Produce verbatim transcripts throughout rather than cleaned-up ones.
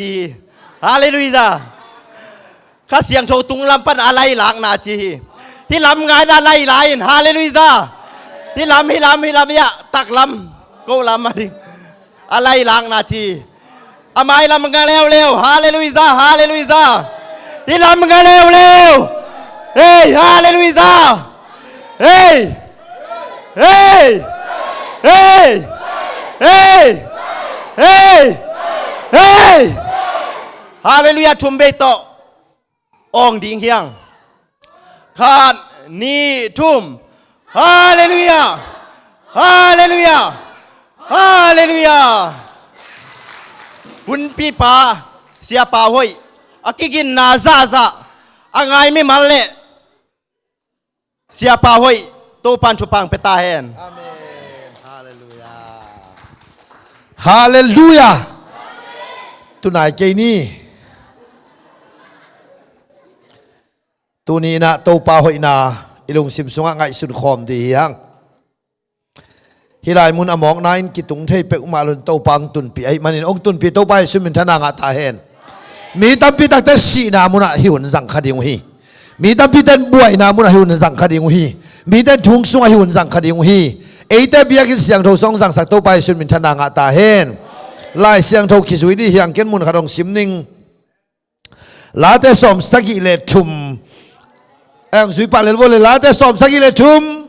hi. Halleluiah. Kha Siangtho tung lam pan a lailakna ci hi. Hih lam ngaina a lailai in. Halleluiah. Hih lam, hih lam, hih lam, hiah taklam, ko lam a ding a lailakna ci hi. A mailam nga leuleu. Halleluiah, halleluiah. Hih lam nga leuleu. Hei, halleluiah. Hei. Hei. Hei. Hei. Hei. Hei. Halleluiah, thum bei tawh awng ding hi hang. Khat, nih, thum. Halleluiah. Halleluiah. Halleluiah. Hunpipa Siapa Hoih, a kiginna zahzah a ngai mimal le Siapa Hoih, Topan thupha pia ta hen. Amen. Halleluiah. Halleluiah. Tunai kei ni. Tuni inah Topa hoihna i lungsim sungah ngaihsun khawm dih hi hang. Hih lai mun a mawkna in kitung thei peuhmah lo in Topa hong tunpih ahih manin hong tunpih Topa Jesu min thana ngah ta hen. Mi tampi takte sihna munah hih hun zang kha ding uh hi. Mi tampi ten buaina munah hih hun zang kha ding uh hi. Mi ten thung sungah hih hun zang kha ding uh hi. Eite biakinn siangtho sung zangsak Topa Jesu min thana ngah ta hen. Lai Siangtho kizui dih hi hang, ken mun khat hong sim ning. Late sawm sagih le thum. Eng zui pah lel vo le, Late sawm sagih le thum.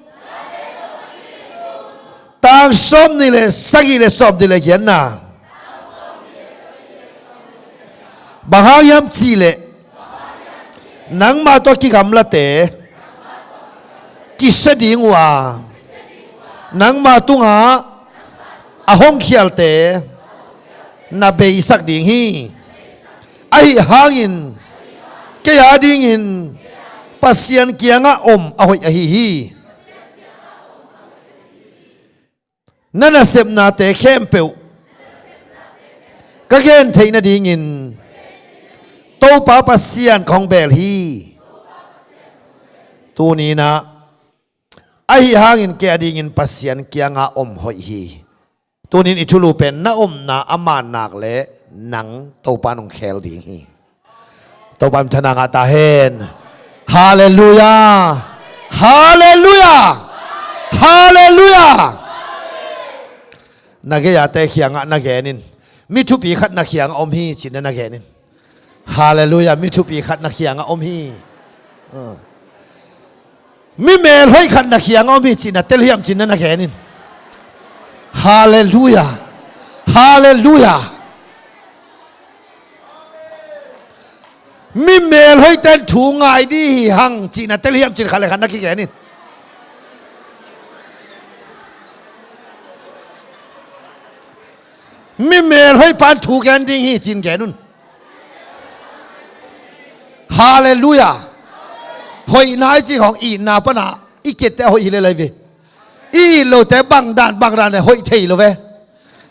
Tang sawm nih le sagih le sawm nih le giatna. Bang hang hiam cih leh nangmah tawh kigamlate kisia ding uh a, nangmah tungah a hong khialte na beisak ding hi. Ahi hangin kei a dingin Pasian kiangah om a hoih ahi hi. Na nasepnate khempeuh ka gen theih nadingin Topa Pasian ka hong bel hi. Tuni inah ahi hangin kei a dingin Pasian kiangah om hoih hi. Tunin i thulu pen na omna a mannak le nang Topa in hong khel ding hi. Topa in thana ngah ta hen. Halleluiah. Halleluiah. Halleluiah. Na gei-ate kiangah na gen in. Mi thupi khat na kiangah om hi, ci-in na gen in. Halleluiah. Mi thupi khat na kiangah om hi. Uh. Mi melhoih khat na kiangah om hi, ci-in na tel hiam, ci-in na gen in. Halleluiah. Halleluiah. Mi melhoihte in thu ngai dih hi hang, ci-in na tel hiam, ci-in khat le khat na kigen in. Mi melhoih pa in thu gen ding hi, ci-in gen un. Halleluiah. Hoihna i cih khawng itna pana i kitte a hoih hi lel lai ve. I it lote bangdan bangdan le hoih thei lo ve.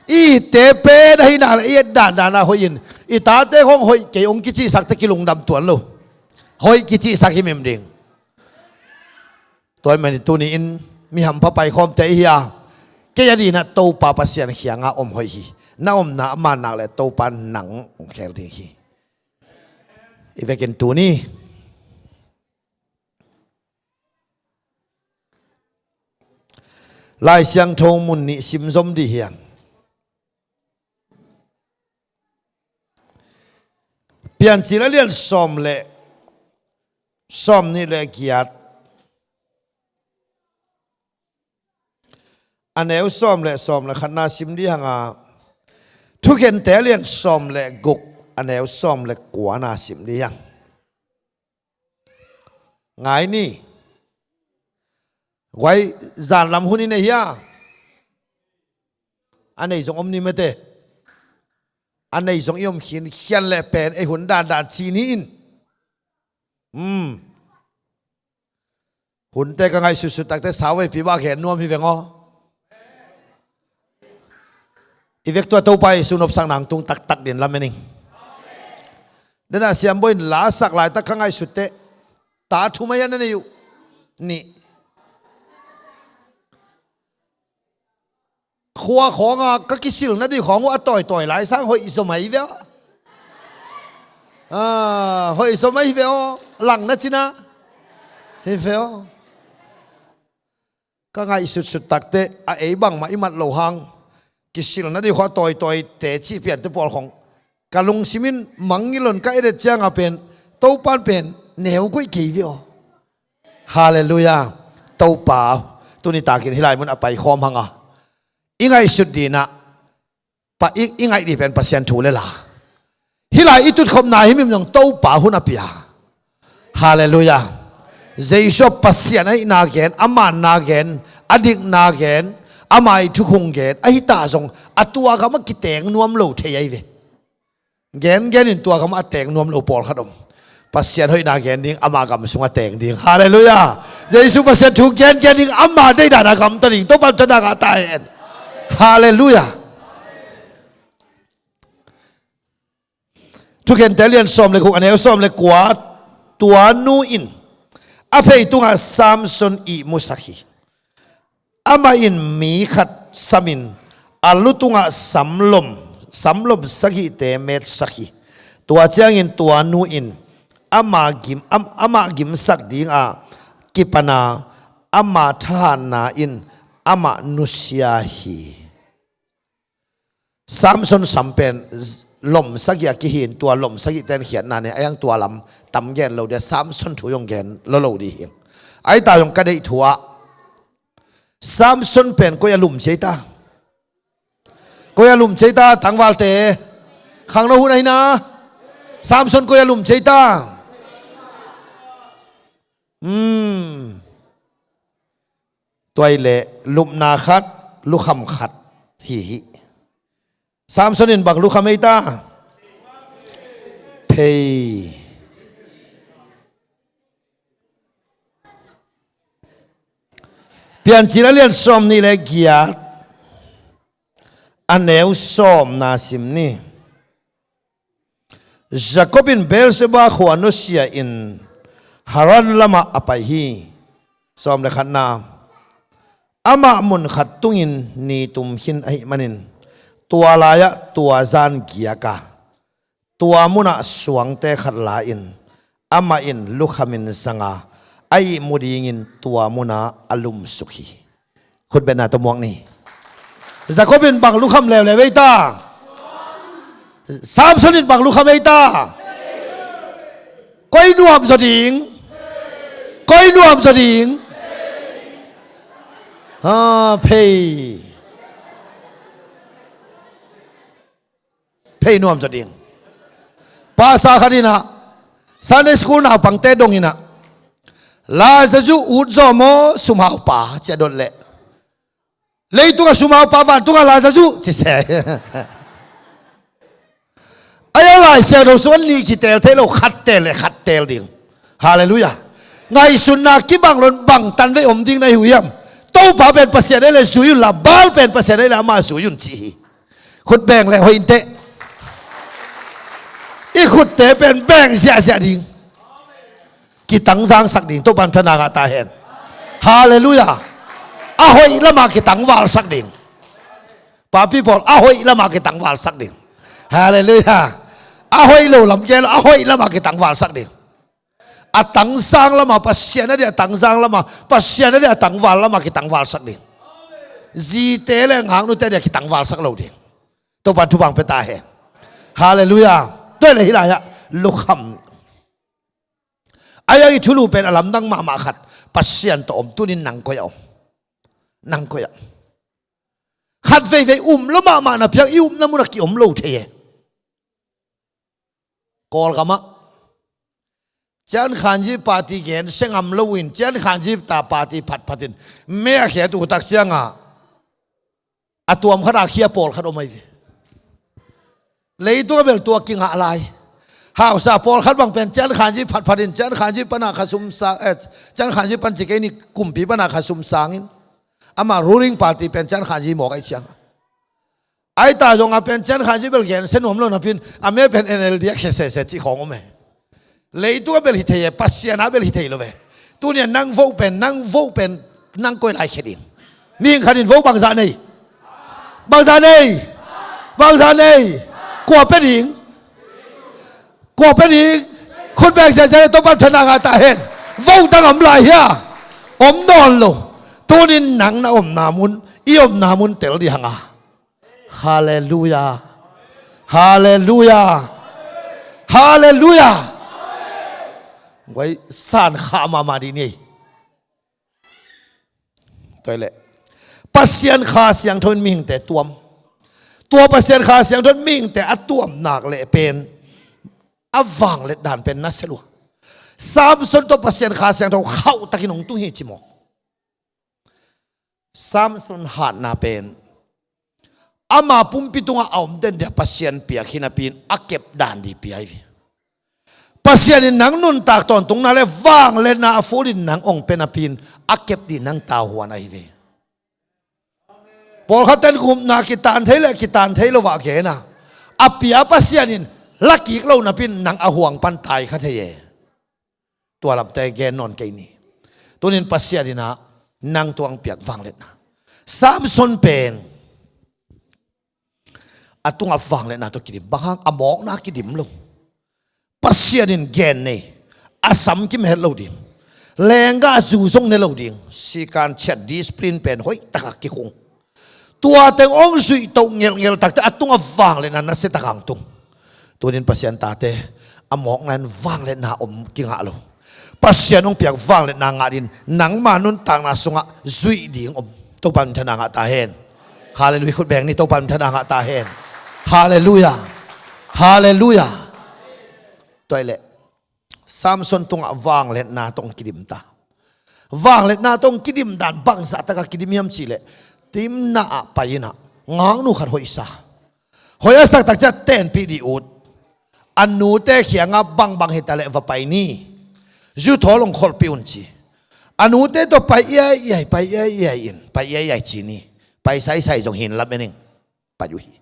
I itte pen ahihna le i et dandan a hoih in, i tate khawng hoih kei hong kicisak teh kilungdam tuan lo. Hoih kicisak himhim ding. Tua ahih manin tuni-in mi hampha paikhawmte i hi a, kei a dingin ah Topa Pasian kiangah om hoih hi. Na omna a mannak le Topa in nang hong khel ding hi. I vekin tuni Lai Siangtho mun nih sim zom dih hi hang. Piancil a lian sawm le sawm nih le giat, a neu sawm le sawm le khatna sim dih hang a, Thukhente a lian sawm le guk, a neu sawm le kuana sim dih hang. Ngai ni. Guai, zanlam hun i nei hia? A nei zong om ni mate. A nei zong i om khin, khian le pen ei hun dandan ci ni in. Hmm. Hunte ka ngaihsutsut takte sau veipi bak gen nuam hi veng aw. I vek tua Topa Jesu nopsakna hong tung taktak ding lamen ing. Dena siambawi in la sak laitak ka ngaihsut teh, ta thum ahi a na nei uh. Khua khawnga ka kisil nading khawng uh a tawitawi lai sang hoih zom ahi ve aw. Ah, hoih zom ahi ve aw. Langna cina hi ve aw. Ka ngaihsutsut takte a ei bangmah i mat loh hang kisilna dih khua tawitawi teci piante pawl khong ka lungsimin mangngilh on ka edet cianga pen Topan pen neu guih kei ve aw. Halleluiah. Topa tuni takin hih lai mun a paikhawm hanga i ngaihsut dinah pa i, i ngaih dih pen Pasian thu le la. Hih lai i tutkhopna himhim zong Topa hun a pia. Halleluiah. Jesu Pasian a hihna gen, a manna gen, a dikna gen, ama ih thukhung gen ahi ta zong a tua gamah kiteng nuam lo thei ahi ve. Gengen in tua gamah a teng nuam lo pawlkhat om. Pasian hoihna gen ding, ama gam sungah teng ding. Halleluiah. Jesu Pasian thu gengen ding, ama deihdan a gamta ding. Topan thana ngah ta hen. Halleluiah. Thukhente lian sawm le guk, a neu sawm le kua. Tua nu in a phei tungah Samson ihmusak hi. Amah in mi khat samin a lu tungah samlom, samlom sagihte metsak hi. Tua ciangin tua nu in amah gim, am, amah gimsak dinga kipana ama thahatna in amah nusia hi. Samson sam pen lom sagih a kihin, tua lom sagihte in khiatna ne a hiang, tua lam tam gen lo dia, Samson thu zong gen lo lo dih hing. Ahi ta zong ka deih thu ah Samson pen koi a lum cia hi ta? Koi a lum cia hi ta, tangvalte? Khangno hun ahina. Samson koi a lum cia hi ta? Hmm. Tua hi leh lupna khat, lukham khat hi hi. Samson in bang lukham ei ta? Phei. Piancil a lian sawm nih le giat, a neu sawmna sim ni. Jacob in Beersheba khua nusia in Haran lamah a pai hi. Sawm le khatna. Amah mun khat tungin ni tum khin ahih manin tua lai-ah tua zan giak a, tua munah suangte khat la-in amah in lukhamin zanga a ihmu dingin tua munah a lumsuk hi. Khutbetna tawh muak ni. Jacob in bang lukham leuleu ei ta? Samson in bang lukham ei ta? Koi nuam zaw ding? Koi nuam zaw ding? Ha, phei. Phei nuam zaw ding. Pastor khat inah Sunday school naupangte dong inah, Lazarus ut zaw maw, sumhaupa, ci a dot leh, leitungah sumhaupa, vantungah Lazarus, ci se. A iau Lai Siangtho sungah nih kitel thei lo, khat tel le khat tel ding. Halleluiah. Ngaihsutna kibang loin bang tanvei om ding na hi uh hiam? Topa pen Pasian ei le zui un la, Baal pen Pasian ei le amah zui un ci hi. Khut beng le hoih inteh. I khutte pen beng ziahziah ding. Kitangzangsak ding, Topan thana ngah ta hen. Halleluiah. A hoih lamah kitangvalsak ding. Papi pawl, a hoih lamah kitangvalsak ding. Halleluiah. A hoih lo lam gen, a hoih lamah kitangvalsak ding. A tangzang lamah, Pasian a dih a tangzang lamah, Pasian a dih a tangval lamah kitangvalsak ding. Zite le ngaknute a dih a kitangvalsak lo ding. Topan thupha pia ta hen. Halleluiah. Tua le hih lai-ah lukham. A iang i thulu pen a lamdang mahmah khat, Pasian tawh om, tunin nang koi a om? Nang koi a om? Khat veivei um lo mahmah na piang, i upna munah ki-om lo thei e. Kawlgamah Ciankhanzi party gen se ngam lo-in Ciankhanzi ta party phatphatin me a khiat uh tak ciangah a tuam khatah khia pawlkhat om ahi ve. Leitungah bel tua kingah lai. Hausa pawlkhat bang pen Ciankhanzi phatphatin Ciankhanzi panah kha sum sang, eh, Ciankhanzi pan ci kei ni, kumpi panah kha sum sangin, amah ruling party pen Ciankhanzi mawk ahi ciangah, ahi ta zongah pen Ciankhanzi bel gensia nuam lo napin a me pen N L D a khia sese cih khawng om e. Leitungah bel hi thei e, Pasian ah bel hi thei lo ve. Tuni-a nang vote pen, nang vote pen nang koi lai khia ding? Mihing khat in vote bangzah nei? Bangzah nei? Bangzah nei? Kua pia ding? Kua pia ding? Khut beng ziahziah le Topa in thana ngah ta hen. Vo dang om lai hia? Om nawn lo. Tunin nang na omna mun, i omna mun tel dih hang a. Halleluia. Halleluia. Halleluia. Guai san kha mahmah dih ni. Tua hi leh Pasian Kha Siangtho in mihingte tuam. Tua Pasian Kha Siangtho in mihingte a tuam nak leh pen a vanglet dan pen nasia lua. Samson tawh Pasian Kha Siangtho khauh takin hong tung hi ci mawk. Samson hatna pen ama pumpi tungah a om den dia Pasian piak hi napi in a kep dan dih pia hi ve. Pasian in nang nuntak tawntungna le vangliatna a full in nang ong pia napi in a kep dih nang tauhuan ahi ve. Pawlkhat ten gupna kitan thei le kitan thei lo ah gen a, a pia Pasian in la kik lo napi in nang a huang pan tai kha thei e. Tua lamte gen nawn kei ni. Tunin Pasian in ah nang tungah piak vangliatna. Samson pen a tungah vangliatna tawh kidim, bang hang a mawkna kidim lo. Pasian in gen nei, a sam kimet lo ding. Lenggah zu zong ne lo ding. Sikan ciat discipline pen hoih takah kikhung. Tua teng hong zuih toh ngelhngelh takte a tungah vangliatna nasia takah hong tung. Tunin Pasian tate, a mawkna in vangliatna om kingah lo. Pasian hong piak vangliatna ngah ding, nangma nuntakna sungah zuih ding om. Topa min thana ngah ta hen. Halleluia, khut beng ni, Topa min thana ngah ta hen. Halleluia. Halleluia. Tua hi leh Samson tungah vangliatna tawh kidim ta. Vangliatna tawh kidim dan bangzah takah kidim hiam cih leh, timna ah pai in ah ngaknu khat hoihsa, hoih a sak tak ciang tenpih dih ut. A nute kiangah bangbang hi ta leh va pai ni, zuthawl hong kholhpih un ci. A nute tawh pai iaiiai, pai iaiiai in, pai iaiiai ci ni. Pai saisai zong hi in lamen ing. Pai uh hi.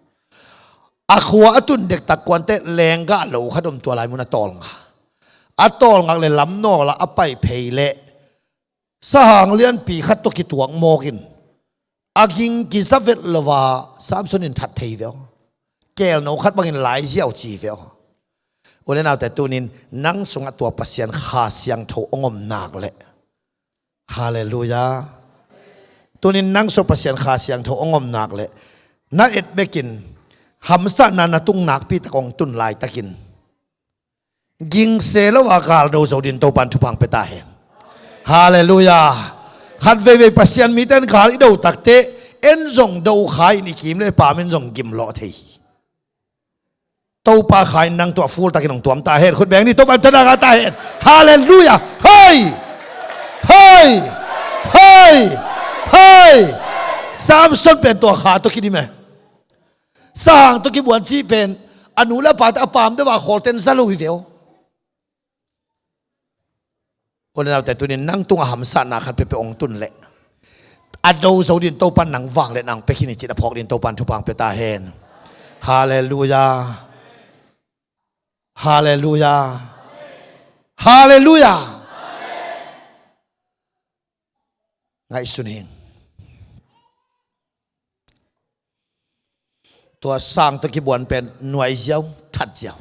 A khua a tun dektak kuanteh lenggah lo khat om, tua lai mun a tawlnga. A tawlngak le lamnawl ah a pai phei leh sahang lianpi khat tawh kituak mawk in a ging kiza vet lo a Samson in that thei ve aw. Kelno khat bangin lai ziau ci ve aw. U le naute, tunin nang sungah tua Pasian Kha Siangtho hong om nak leh, Halleluia. Tunin nang sungah Pasian Kha Siangtho hong om nak leh, na et bekin hamsatna na tung nakpi tak hong tun laitakin gingse lo a galdo zo ding Topa in thupha hong pia ta hen. Halleluia. Khat veivei Pasian mite in gal i do takte, en zong do kha in i kim le i pam in zong gimlawh thei hi. Topa Kha in nang tungah full takin hong tuam ta hen. Khut beng ni, Topa in thana ngah ta hen. Halleluia. Hei! Hei! Hei! Hei! Samson pen tua Kha tawh kidim e. Sahang tawh kibuan cih pen a nu le a pate a pam deuh a khawlten za lo hi ve aw. U le naute, tunin nang tungah hamsatna khat peuhpeuh hong tun leh, a do zo ding Topa in nang vangliatna hong pia khin hi cih na phawk ding Topa in thupha hong pia ta hen. Halleluia. Halleluia. Halleluia. Ngaihsun hing. Tua sahang tawh kibuan pen nuai ziau, that ziau.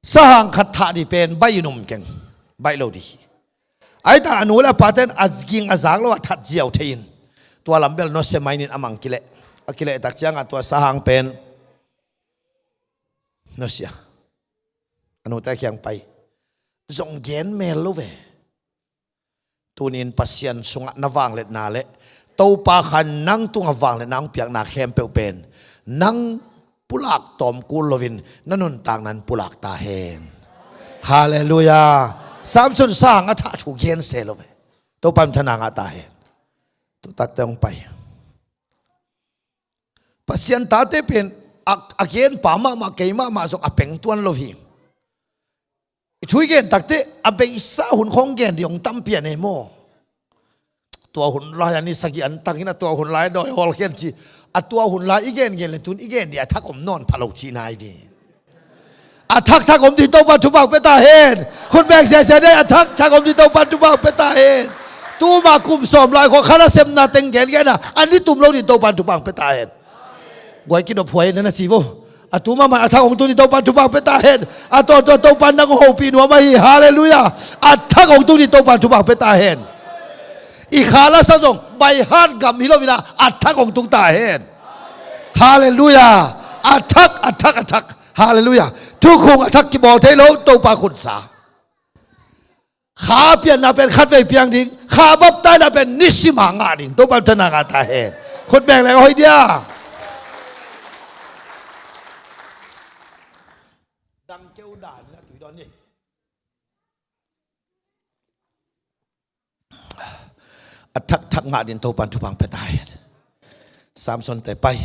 Sahang khat thah dih pen baih in um keng, baih lo dih hi. Ahi tak a nu le a pate in a ging a zak lo a that ziau thei in, tua lam bel nusia mai ning a mang kileh. A kileh tak ciangah tua sahang pen nusia. A nute kiang pai. Zong gen mel lo ve. Tunin Pasian sungah na vangliatna le Topa Kha in nang tungah vangliatna hong piakna khempeuh pen nang pulak tawm kul loin na nuntakna in pulak ta hen. Halleluia. Samson sahang a thah thu gen se lo ve. Topa in thana ngah ta hen. Tutakte hong pai. Pasian tate pen a, a genpa mahmah, kei mahmah zong a peng tuan lo hi. I thu i gen takte a beisa hun khawng gen dih hong tampi a nei maw? Tua hun lai a ni sagih an tangin a tua hun lai dawi hawl khen ci. A tua hun lai i gen gen le tun i gen dih a thak om nawn pha lo cihna hi ve. A thakthak om ding Topa thupha pia ta hen. Khut beng siasia dei, a thakthak om ding Topa thupha pia ta hen. Tuma kum sawm lai khua kha nasepna teng gengen a, a ni tum lo ding Topa thupha pia ta hen. Guai kidop huai na na ci vo. A tu mahmah a thak hong tun ding Topan thupha pia ta hen. A tawntawna Topan nang hong hopih nuam ahi. Halleluiah. A thak hong tun ding Topan thupha pia ta hen. I kha lasa zong by heart ngam hi lo in ah, a thak hong tung ta hen. Halleluiah. A thak, a thak, a thak. Halleluiah. Thukhun a thak kibawl thei lo, Topa khutsa. Kha pianna pen khatvei piang ding, kha baptaina pen nisim a ngah ding, Topa thupha ngah ta hen. Khut beng leng a hoih dia. Dang keu dan in a tui dawn ni. A thakthak ngah ding Topan thupha pia ta hen. Samson te pai.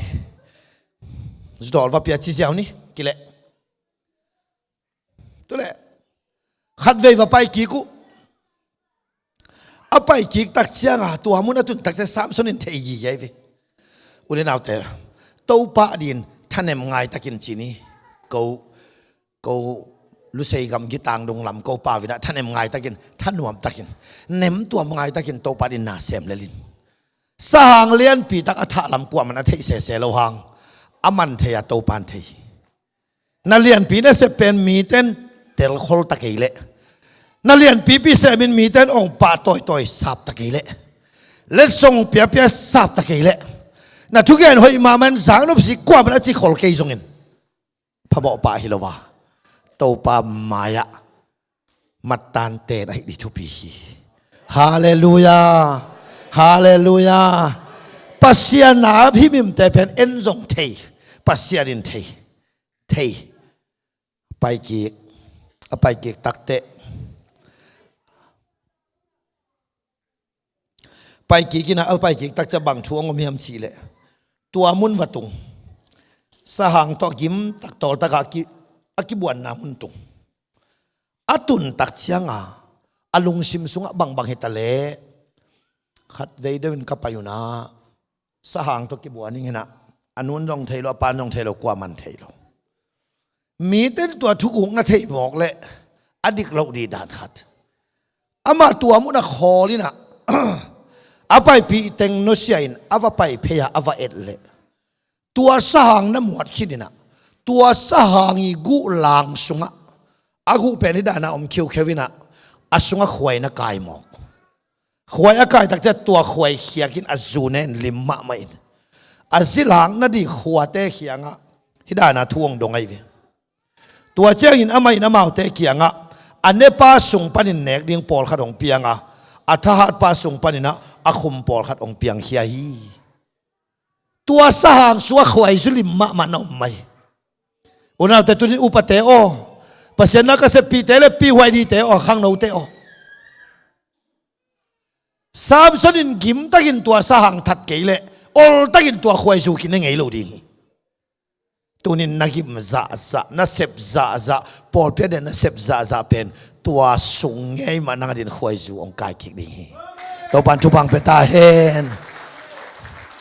Zudawl va pia ci ziau ni, kileh. Tuleh, khatvei va pai kik uh. A pai kik tak cianga, tua mun a tun tak ciang Samson in thei gige hi ve. U le naute, Topa adingin thanem ngai takin ci ni. Ko, ko Lusei gam gitang dunglam ko pau in ah thanem ngai takin, thanuam takin, nem tuam ngai takin Topa adingin na sem lel in. Sahang lianpi tak a thah lam kuamah na theih sese lo hang, a man thei a, Topan thei hi. Na lianpi na sep pen mite in telkhol ta kei leh, na lianpipi sem in mite in ong pah tawitawi sap ta kei leh, letsong piapia sap ta kei leh, na thugen hoih mahmah in zaknop si kuamah na ci khol kei zongin, phamawh pah hi lo a, Topa mai-ah mattan ten ahih ding thupi hi. Halleluiah. Halleluiah. Pasian na himhimte pen en zong thei, Pasian in thei. Thei. Pai kik. A pai kik takteh, pai kik in ah, a pai kik tak ciang bang thu hong om hiam cih leh, tua mun va tung. Sahang tawh gim tak tawltak a ki, a kibuanna mun tung. A tun tak cianga, a lungsim sungah bangbang hi ta leh, khatvei deuh in ka pai un ah, sahang tawh kibuan ing in ah, a nu in zong thei lo, a pa in zong thei lo, kuamah in thei lo. Mite in tua thukhun na theih mawk leh a dik loh ding dan khat. Amah tua mun a khawl in ah, a paipih teng nusia in a va pai phei a, a va et leh, tua sahang na muat khin in ah, tua sahang i guh lang sungah, a guh pen hih dan a om khiukheu in ah, a sungah khuai na kai mawk. Khuai a kai tak ciang tua khuai khiak in a zu ne in lim mahmah in, a zi lak nading khuate kiangah hih dan a thu hong dong ahi ve. Tua ciangin amah in amaute kiangah, a nepa sung panin nek ding pawlkhat hong piang a, a thahatpa sung panin ah a khum pawlkhat hong piangkhia hi. Tua sahang sungah khuaizu lim mahmah na om mai. Unaute, tuni upate aw, Pasian na ka seppihte le pihhuai dingte aw, khangnote aw, Samson in gimtakin tua sahang that kei leh, oltakin tua khuaizu kine ngei lo ding hi. Tunin na gim zahzah, na sep zahzah, pawlpi a den na sep zahzah pen tua sung ngei mah nang adingin khuaizu hong kai kik ding hi. Topan thupha pia ta hen.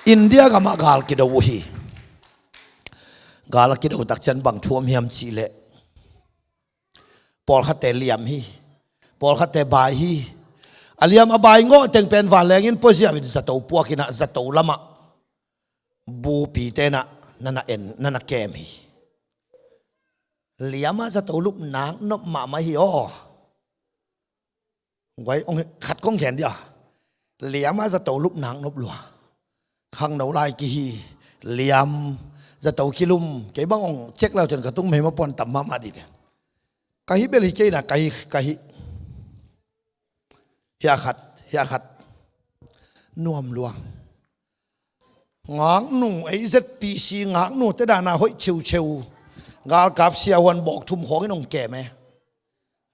India gamah gal kido uh hi. Gal a kido tak ciang bang thu om hiam cih leh, pawlkhatte liam hi. Pawlkhatte bai hi. A liam a bai ngawh teng pen vanleng in puaziau in zato puak in ah, zato lamah bupite in ah na na en, na na kem hi. Liam a zato lup nak nop mahmah hi aw. Guai, ong khat kong gen dia. Liam a zato lup nak nop lua. Khangno lai kihi. Liam, zato kilum. Kei bang ong cek lau ciang ka tung mei ma puan tam mahmah dih. Ka hi bel hi kei na, ka hi, ka hi. Hia khat, hia khat. Nuam lua. Ngaknu, A Z P C ngaknu te dan a hoih cheucheu. Galkap siahuan bawk thum khawng in ong kem e.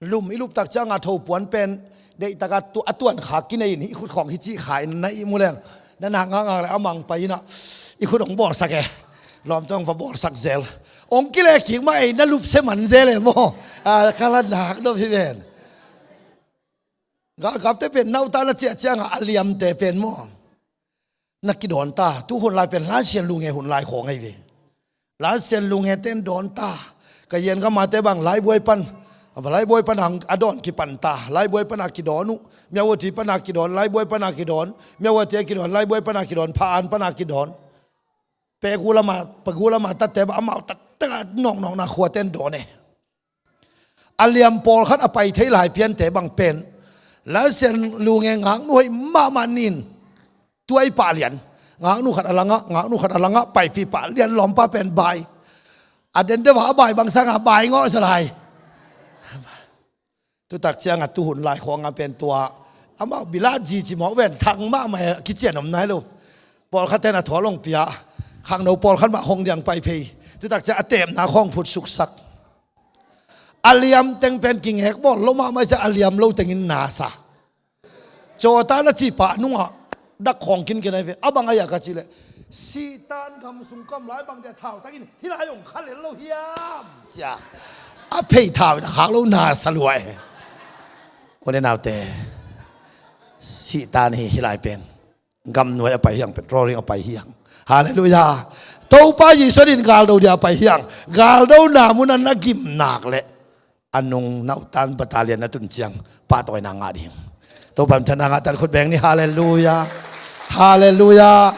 Lum i lup tak ciang a thopuan pen deihtak a tu-, a tuan kha kinei in, i khut khawng hi cih kha in na ihmu leng, na nak ngakngak le a mang pai in ah, i khut ong bawlsak e. Lawmte ong va bawlsak zel. Ong kile kik mah ei, na lup se man zel e maw. A, ka la nak dop hi ven. Galkapte pen nauta na ciah ciangah a liamte pen maw, na kidawn ta. Tu hun lai pen Laisian lunge hun lai khawng ahi ve. Laisian lunge ten dawn ta. Ka yan ka mate bang laibuai pan, a laibuai pan a dawn kipan ta. Laibuai pan a kidawn uh. Myawaddy pan a kidawn, laibuai pan a kidawn. Myawaddy a kidawn, laibuai pan a kidawn, Phah An pan a kidawn. Pegu lama, Pegu lama tate ba amau tak taktak a nawknawkna khuaten dawn e. A liam pawlkhat a pai thei lai piante bang pen, Laisiangtho lunge ngaknu hoih mahmah nin, tuai pah lian, ngaknu khat a langah, ngaknu khat a langah paipih pah lian lawmpa pen bai. A den deuh a bai bang sangah bai ngawh sia lai. Tutak ciangah tuhun lai khuangah pen tua amau bilat zi ci mawk ven, thang mahmah a kician om nai lo. Pawlkhat ten a thual hong pia, khangno pawlkhat mah hong diang pai phei. Tutak ciang a tepna khawng phut suksak. A liam teng pen kingek bawl lo mahmah sia, a liam lo tengin nasa. Cawta na ci pah nungah dak khawng kinkin ai ve. A bang a ia ka ci leh, Sihtan gam sung kam lai bang dia thau takin hih lai hong kha lel lo hiam cia. A phei thau in a khak lo nasa lua e. U le naute, Sihtan hi hih lai pen gam nuai a pai hiang, petrol ring a pai hiang. Halleluiah. Topa Jesu in galdo dia a pai hiang. Galdona munah na gim nak leh a nung nautan battalion na tun ciang pahtawina ngah ding. Topa minthanna ngah tan khut beng ni. Halleluiah. Halleluiah.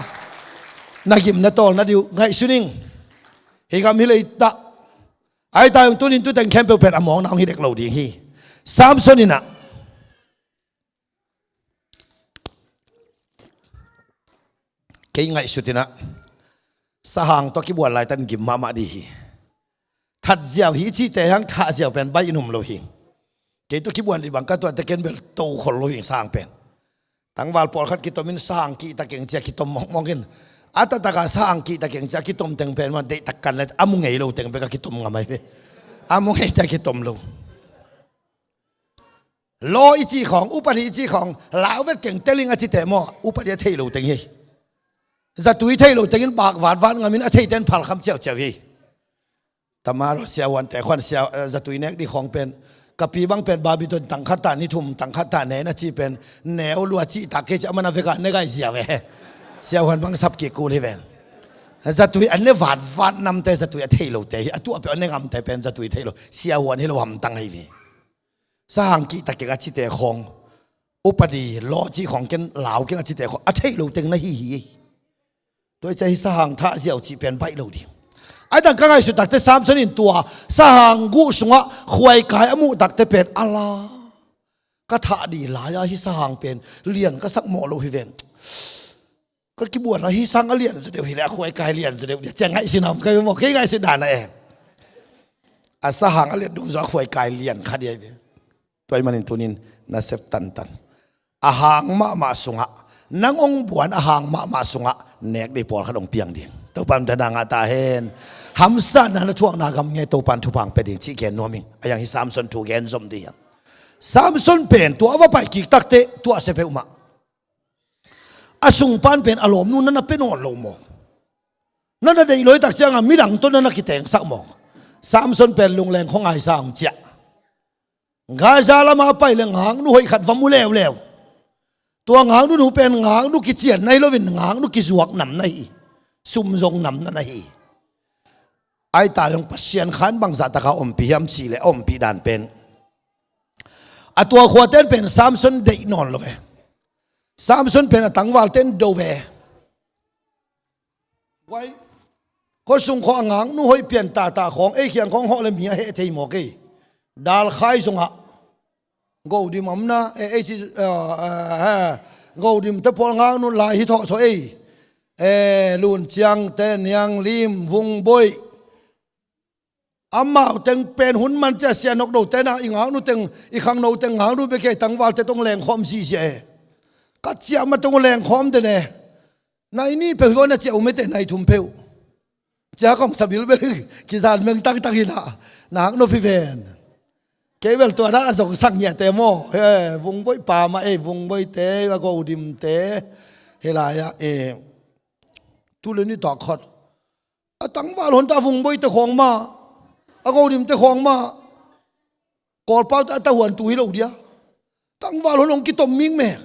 Na gim na tawl na diu ngaihsun ing. Hih gam hi leitah. Ai ta hong tunin tuteng khempeuh pen a mawkna hong hi dek lo ding hi. Samson inah, kei ngaihsut inah, sahang tawh kibuan laitan gim mahmah dih hi. That ziau hi cihte hang thah ziau pen baih in um lo hi. Kei tawh kibuan dih bang ka tuahte ken bel to khol lo hi sahang pen. Tangval pawlkhat kitomin sahang kihta keng cia kitom mawkmawk in. A taktakah sahang kihta keng cia kitom teng pen mah deihtak kan le a mu ngei lo teng bek a kitom ngam ai ve. A mu ngeite a kitom lo. Law i cih khawng, upadi i cih khawng, lau vet keng teling a cite maw, upadi a thei lo teng hi. Zatui thei lo tengin bak vatvat ngamin a theiten phalkham ciauciau hi. Tama lo siahuante khuan sia, eh, zatui nek dih khawng pen, ka pi bang pen babiton tangkhat ta ni thum, tangkhat ta ne na cih pen, neu lua cih tak kei ci a mana veka ne gai zia ve. Siahuan bang sap kik kul hi ven. Zatui an ne vatvat namte zatui a thei lote hi, a tuah peuh a ne ngamte pen zatui thei lo. Siahuan hi lo hamtang hi ve. Sahang kihta keng a cite khawng, upadi law cih khawng ken lau keng a cite khawng a theih lo teng na hi hi. Tua i cia hi sahang thah ziau cih pen baih lo ding. Ai tang ka ngaihsut takte Samson in tua sahang guh sungah khuaikai a muh takte pen a la, ka thah dih lai-a hi sahang pen lian ka sak mawh lo hi ven. Ka kibuan a hi sang a lian zaw deuh hi le a khuaikai lian zaw deuh dia cia ngaihsina om ka hi maw, kei ngaihsut dana e. A sahang a lian dungzaw a khuaikai lian kha dia hi ve. Tua ahih manin tunin na sep tantan. A hang mahmah sungah, nang hong buan a hang mahmah sungah nek dih pawlkhat hong piang ding. Topa minthanna ngah ta hen. Hamsatna na thuakna gam nge Topan thupha hong pia ding cih gen nuam ing. A hiang hi Samson thu gen zom dih hiang. Samson pen tua a va pai kik takte tua sia peuhmah. A sungpan pen a lawmnu na na pia nawn lo maw? Na na deih lawi tak ciangah midang tawh na na kitengsak maw? Samson pen lungleng khuangaisa hong ciah. Gaza lamah a pai le ngaknu hoih khat va mu leuleu. Tua ngaknu nu pen ngaknu kician na hi loin ngaknu kizuak nam na hi. Sum zong nam na na hi. Ai ta zong Pasian khan bangzah taka ompih hiam cih le a ompih dan pen, a tua khuaten pen Samson deih nawn lo ve. Samson pen a tangvalten do ve. Guai, khuasung khawh a ngaknu hoih pian tata khawng ei khiang khawng hawh le mi a heh thei maw kei. Dalkhai zongah Godim omna, eh, eh, ci, eh, eh, eh, Godim te pawl ngaknu lai hi thawhthaw ei. Eh, Lunciang te, Nianglim, Vungboih. Amau teng pen hun man cia sia nokdo tena i ngaknu teng, i khangno teng ngaknu bek ei tangval te tong lengkhawm zizia e. Ka ciah ma tong lengkhawm den e. Nai ni peuh hi vaw na ciah um ete nai thum peuh. Cia kong sabil bel kizan meng taktak hi na. Nak nop hi ven. Kei bel tua na a zong sang ngiate maw. He, Vungboih pa mah ei, Vungboih te, a Godim te. He lai-ah, e. Tu le ni tak khat. A tangval hon ta Vungboih te khawng mah. A Godim te khawng mah. Kawlpau ta, ta huan tu hi lo dia. Tangval hon hong kitom mikmek.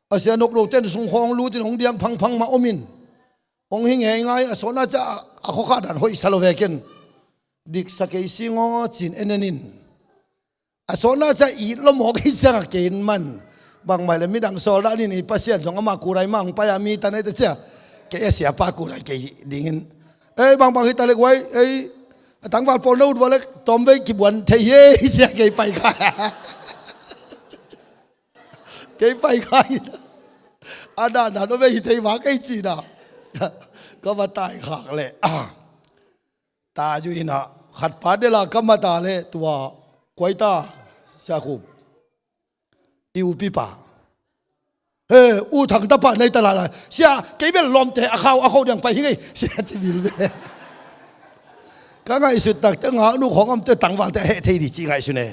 A sia nokdo ten sung khawng lutin hong diang phangphang mah omin. Hong hi ngeingai a sawtna cia a khuakha dan hoih sa lo vekin. Diksa kei singaw cin en en in. A sawtna cia it lo mawk hi ciangah kei in man. Bangmah le midang sawl dan in i Pasian zong amah kurai mah hong pai-a mi tan ei ta cia. Kei a siapa kurai kei dingin. Ei, bangbang hi ta lek uai, ei, a tangval pawl na ut ua lek tawmvei kibuan thei hi ei, sia kei pai kha. Kei pai kha hi. A dan dan vei hi thei va kei cina. Ka va tai khak leh. Ta ju ina khat pa dela ka mata leh tua kuaita sia khup. I upipa. He, u thang tapa nei ta lai lai. Sia, kei bel lawmte a khau a khau diang pai hi ngei. Sia ci bil ve. Ka ngaihsut takte ngaknu khawng omte tangvalte a heh thei di ci ngaihsun e.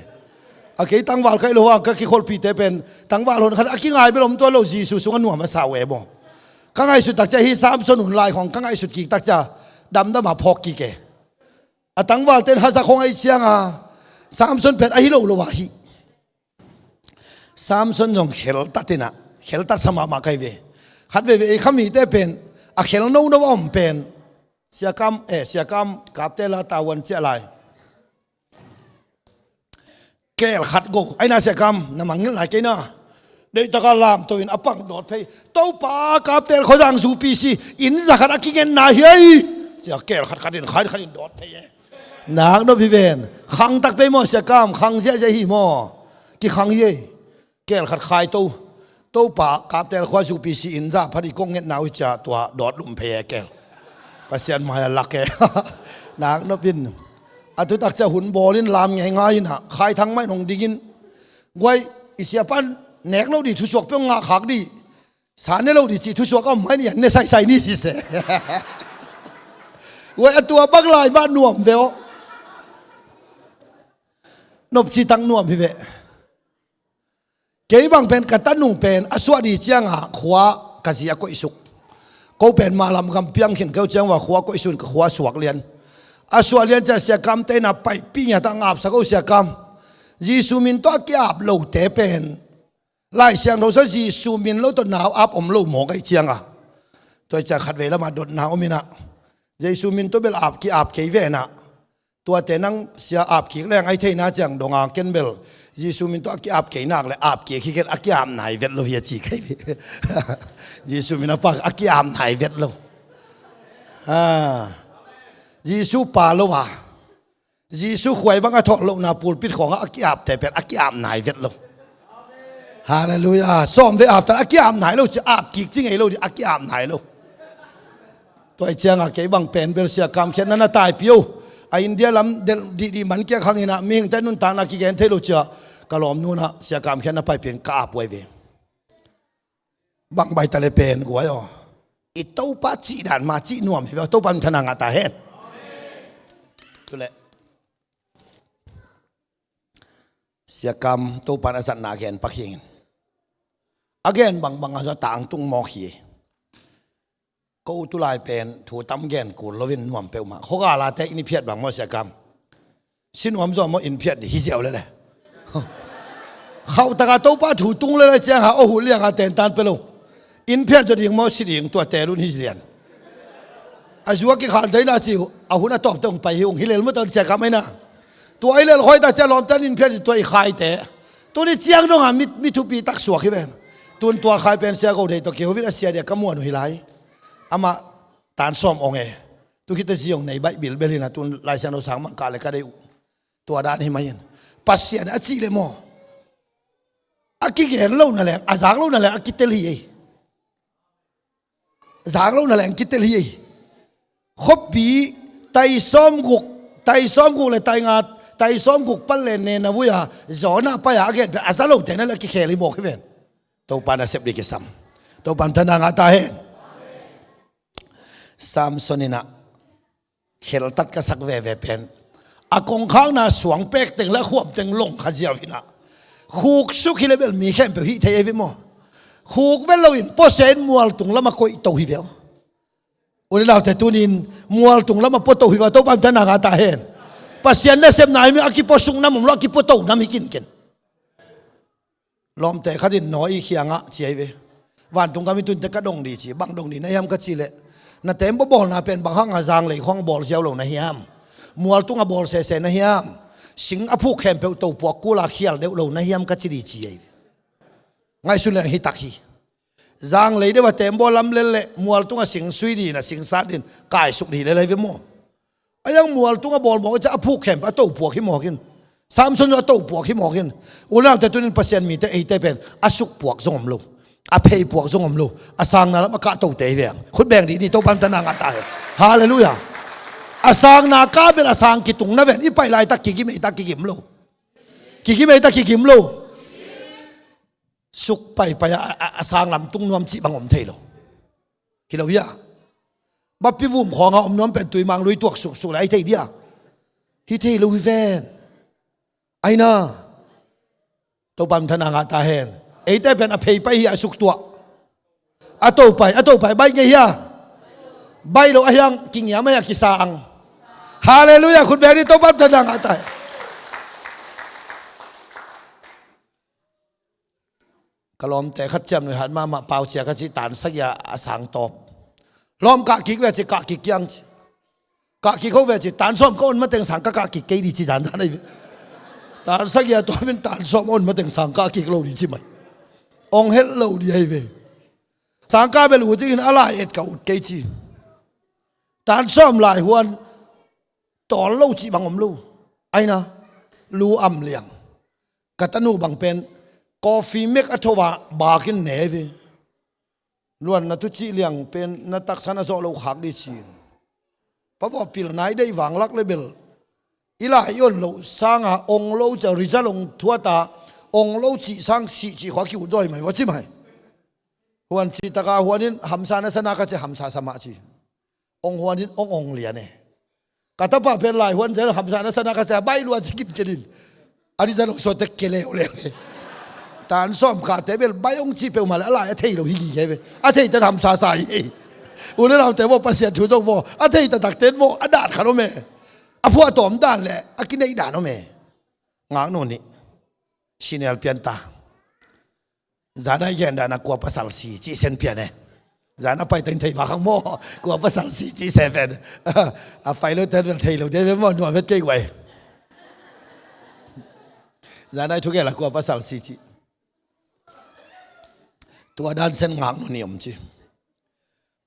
A kei tangval ka hi lo hang ka kikholhpite pen tangval hon khat a kingai bel om tua lo Jesu sungah nuam a sa uh e maw. Ka ngaihsut takcia hi Samson hun lai khawng ka ngaihsut kik takcia damdam a phawk kik e. A tangvalte in hazak khawng ahi cianga Samson pen ahi lo lo ahi. Samson zong kheltat inah kheltat sa mahmah kai ve. Khat veve ei khamite pen a khel nono a om pen siakam, eh, siakam kapte la tavuan ciah lai. Kel khat go aina siakam na mangngilh lai keina. Deihtaka lamto in a pang dawt phei. Topa kaptel khuazang zupi si inn za khat a kingenna hi ei. Cia kel khat khat in khai khat in dawt phei e. Nak nop hi ven. Khang tak pei maw siakam, khang ziahziah hi maw? Kikhang hi ei. Kel khat khai to. Topa kaptel khua zupi si in za phat i kong ngetna uh cia tua dawt lum phei e kel. Pasian mai a lak e. Nak nop in. A thutak cia hun bawl in lam ngei ngai inah khai thang mai nong dingin. Guai i siapan nek lo di thusuak peuh ngah khak di. Sa ne lo di cih thusuak a om mai ni an ne saisai ni sise. Uai a tua bak lai mah nuam ve aw. Nopci tak nuam hi ve. Kei bang pen ka tanu pen a suah di cianga khua ka zi a koihsuk. Ko pen malam gam piang khin keu ciang ua khua koihsun ka khua suak lian. A suah lian cia siakam te na paipih ngiat a ngapsak o siakam. Jesu min tawh a kiap lote pen Lai Siangtho sa Jesu min lo tawh nau ap om lo mawk ahi cianga. Tua ciang khatvei lamah dotna om inah Jesu min tawh bel ap ki ap kei venah. Tuate nang sia ap kik leng ahi theina ciang donga ken bel Jesu min tawh a ki ap kei nak le ap kik hi ken a ki ap nai vet lo hi a ci kei. Jesu min a pak a ki ap nai vet lo. Jesu pa lo a Jesu khuai bang a thawh lohna pulpit khawngah a ki-apte pen a ki-ap nai vet lo. Halleluiah. Sawm ve aptan a ki-ap nai lo ci, ap kik ci ngei lo di a ki-ap nai lo. Tua i cianga kei bang pen bel sia kamkhiatna na taipi o. A India lam del dihdih man kiak hanginah mihingte nuntakna kigen thei lo cia ka lawm nunah sia kamkhiatna paipin ka ap uai ve. Bang baita le pen guai aw. I Topa cih dan ma cih nuam hi ve aw, Topa min thana ngah ta hen. Tule siakam Topa na zatna a gen pak hingin a gen bangbang a zaw tangtung mawk hi. Ko tulai pen thu tam gen kul loin nuam peuhmah khuagalate in i phiat bang maw siakam. Sinuam zaw maw in phiat di hi ziau lele. Khauhtaka Topa thu tung lele ciang ha aw huh lianga tentan pe lo. In phiat zaw ding maw si ding tua telun hi lian. A zua kikhal daina ci uh a hun a tawpte hong pai hi ung hi lel maw tawh siakam aina. Tua i lel khuaita cia lawmtan in phiat di tua i khaite. Tuni ciang donga mi thupi tak suak hi ven. Tun tua khai pen sia go dei tawh kihovin a sia dia ka muan uh hi lai. Amah tan sawm ong e. Tu khita ziong nei baih bilbel hina tun Lai Siangtho sang mangkah le ka dei uh. Tua dan hi mah hin Pasian a cih le maw a kigen lo na leng a zak lo na leng a kitel hi ei. Zak lo na leng kitel hi ei. Khoppi tai sawm guk tai sawm guk le tai nga tai sawm guk pal le ne na vui a zawna pai a a gen pen a za lo te na le a kikhel hi mawk hi ven. Topa na sep di kisam. Topa na thana ngah ta hen. Samson inah kheltat ka sak veve pen a kongkhakna suang pek teng le a khuam teng long kha ziau hinah khuk suk hi le bel mi khempeuh hih thei ei ve maw? Khuk vet loin pawsen mualtung lama koih to hi veu. Uni laute tunin mualtung lama pua to hi veu. Topa min thana ngah ta hen. Pasian nasepna hi mi a kipua suk nam om lo a kipua to nam hi kinken. Lawmte khatin nawi i khiangah ciai ve. Vantung kami tunte ka dong di ci bang dong di na hiam ka ci leh na tembaw bawlna pen bang hanga zanglei khuang bawl ziau lo na hiam? Mual tunga bawl sese na hiam? Sing a phuk khempeuh topuak kula khial deuh lo na hiam ka ci di ci ei ve. Ngaihsun leng hi tak hi. Zanglei deuh a tembaw lam lel leh mual tungah sing sui din a sing sat din kaisuk dih lel ahi ve maw? A yang mual tungah bawlmawk i ciah a phuk khempeuh a topuak hi mawk in. Samson zong a topuak hi mawk in. U le naute, tunin Pasian mite eite pen a sukpuak zong om lo, a pheipuak zong om lo, a sangna lam a kahtote hi veng. Khut beng dih ni, Topa min thang a ngah ta hen. Halleluiah. A sangna kah bel a sang kitung na ven, i pai laitak kigim ei tak kigim lo. Kigim ei tak kigim lo. Suk paipai a, a, a sanglam tung nuam cih bang om thei lo. Hi lo hia? Bappi vum khawngah om nuam pen tuimang lui tuak suksuk le ai thei dia? Hi thei lo hi ven. Aina. Topa min thang a ngah ta hen. Eite pen a pheipai hi a suk tuah. A topai, a topai, baih ngei hia? Baih lo a hiang kingiam a hia kisa ang. Halleluiah, khut beng ni, Topa min thang a ngah ta hen. Ka lawmte khat ciamnuih hat mahmah, Pau Cia ka ci, tan sagih a sang tawp. Lawm kah kik ve ci, kah kik kiang ci. Kah kik ho ve ci, tan sawm ka on mateng sang ka kah kik kei dih ci, zan zan ahi ve. Tan sagih a tawp in tan sawm a on mateng sang kah kik lo dih ci mai. Ong het lo dih ahi ve. Sang kah bel ut dingin a lai et ka ut kei ci. Tan sawm lai huan tawl lo cih bang om lo. Aina, lu am liang. Ka tanu bang pen coffee mek a tho a bakin ne ve. Luan na tu cih liang pen na taksa na zawh lo khak dih ci-in. Pa vawh pil nai deih vanglak le bel i lai i on loh sanga ong lo cia result ong thuata ong lo cih sang sih cih khua ki-ut zaw hi mai vawh ci mai. Huan cih taka huan in hamsa na sa na ka ci, hamsa sa mah ci. Ong huan in ong ong lian e. Ka tapa pen lai huan zel hamsa na sa na ka ci a, baih lua ci kin ken in. A result ong sawt tek ke leuleu e. Tan sawm kahte bel baih ong cih peuhmah le a lai a thei lo hi gige ve. A thei ten hamsa sa hi. U le naute maw, Pasian thu zong maw, a thei taktak ten maw, a dan khat om e. A phuahtawm dan le a kineih dan om e. Ngaknu nih. Senior pianta. Zan a i gen dan a kua pasal si cih sen pian e. Zan a pai teng thei vak hang maw, kua pasal si cih sen pian. A pai lo ten vel thei lo de ve maw, nuam vet kei guai. Zan a i thugel a kua pasal si cih. Tua dan sen ngaknu nih om ci.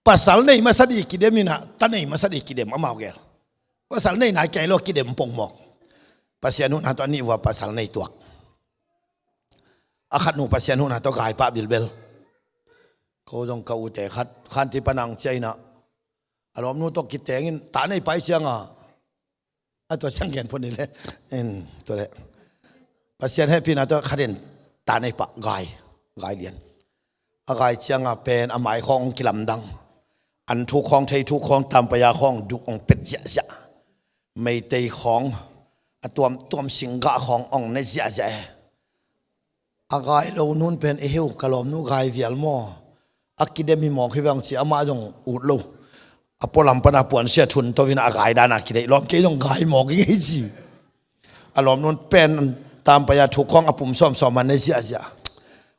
Pasal nei masa dih kidem in a, ta nei masa dih kidem amau gel. Pasal nei nai kei lo kidem pongmawk. Pasian huhna tawh a nih vua pasal nei tuak. A khatnu Pasian huhna tawh gai pah bilbel. Ko zong ka ute khat khanti panang cia in a, a lawmnu tawh kiteng in ta nei pai cianga. A tua ciang gen phun ni le. En, tua le. Pasian hehpihna tawh khat in ta nei pah gai. Gai lian. A gai cianga pen a mai khawng ong kilamdang. An thuk khawng, thei thuk khawng, tampaya khawng duk ong pet ziahziah. Meitei khawng, a tuamtuam singgah khawng ong ne ziahziah e. A gai lo nun pen, "Ehe u, ka lawmnu gai vial maw? A kidem hi mawk hi veng," ci, amah zong ut lo. A pualam pana puansia thun to in a gai dan a kideih lawm, kei zong gai mawk hi ngei ci. A lawmnun pen tampaya thuk khawng a pum sawmsawm a ne ziahziah.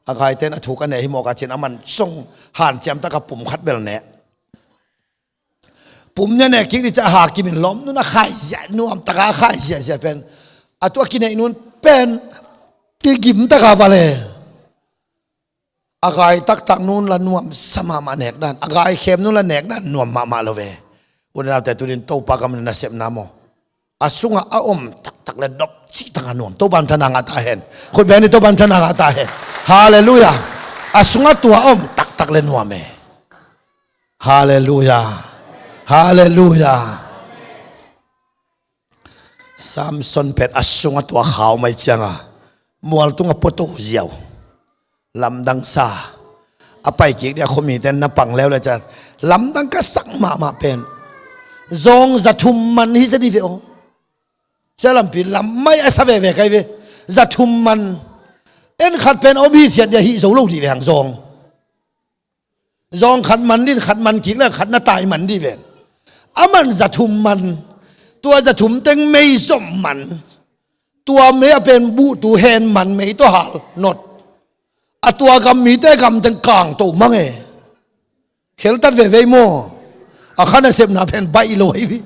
A gaiten a thuk a ne hi mawk a cin a man zong hanciam taka pum khat bel ne. Pum nia ne kik dih ciah hakim in lawmnun a khai ziah, nuamtaka a khai ziahziah pen. A tu a kineih nun pen kigim taka vale. A gai taktak nun la nuamsa mahmah nek dan, a gai khem nun la nek dan nuam mahmah lo ve. U le naute, tunin Topa kam in a nasepna maw, a sungah a om taktak le dop cih tangah nuam. Topa min thang a ngah ta hen. Khut beng ni, Topa min thang a ngah ta hen. Halleluiah. A sungah tua a om taktak le nuam e. Halleluiah. Halleluiah. Samson pen a sungah tua khau mai cianga mual tungah puato ziau. Lamdang sa. A pai kik dia khomiten na pang leu le cian lamdang ka sak mahmah pen zawng za thum man hi sia dih ve aw. Sia lampi lam mai a sa veve kai ve. Za thum man. En khat pen a om hithiat dia hih zo lo dih ve hang zawng. Zawng khat man din, khat man kik le khat na tai man dih ven. A man za thum man. Tua za thum teng mei zom man. Tua mei a pen buhtu hen man, mei tawh hal not. A tua gam mite gam teng kangto mang e. Kheltat vevei maw. A kha nasepna pen baih lo hi vi.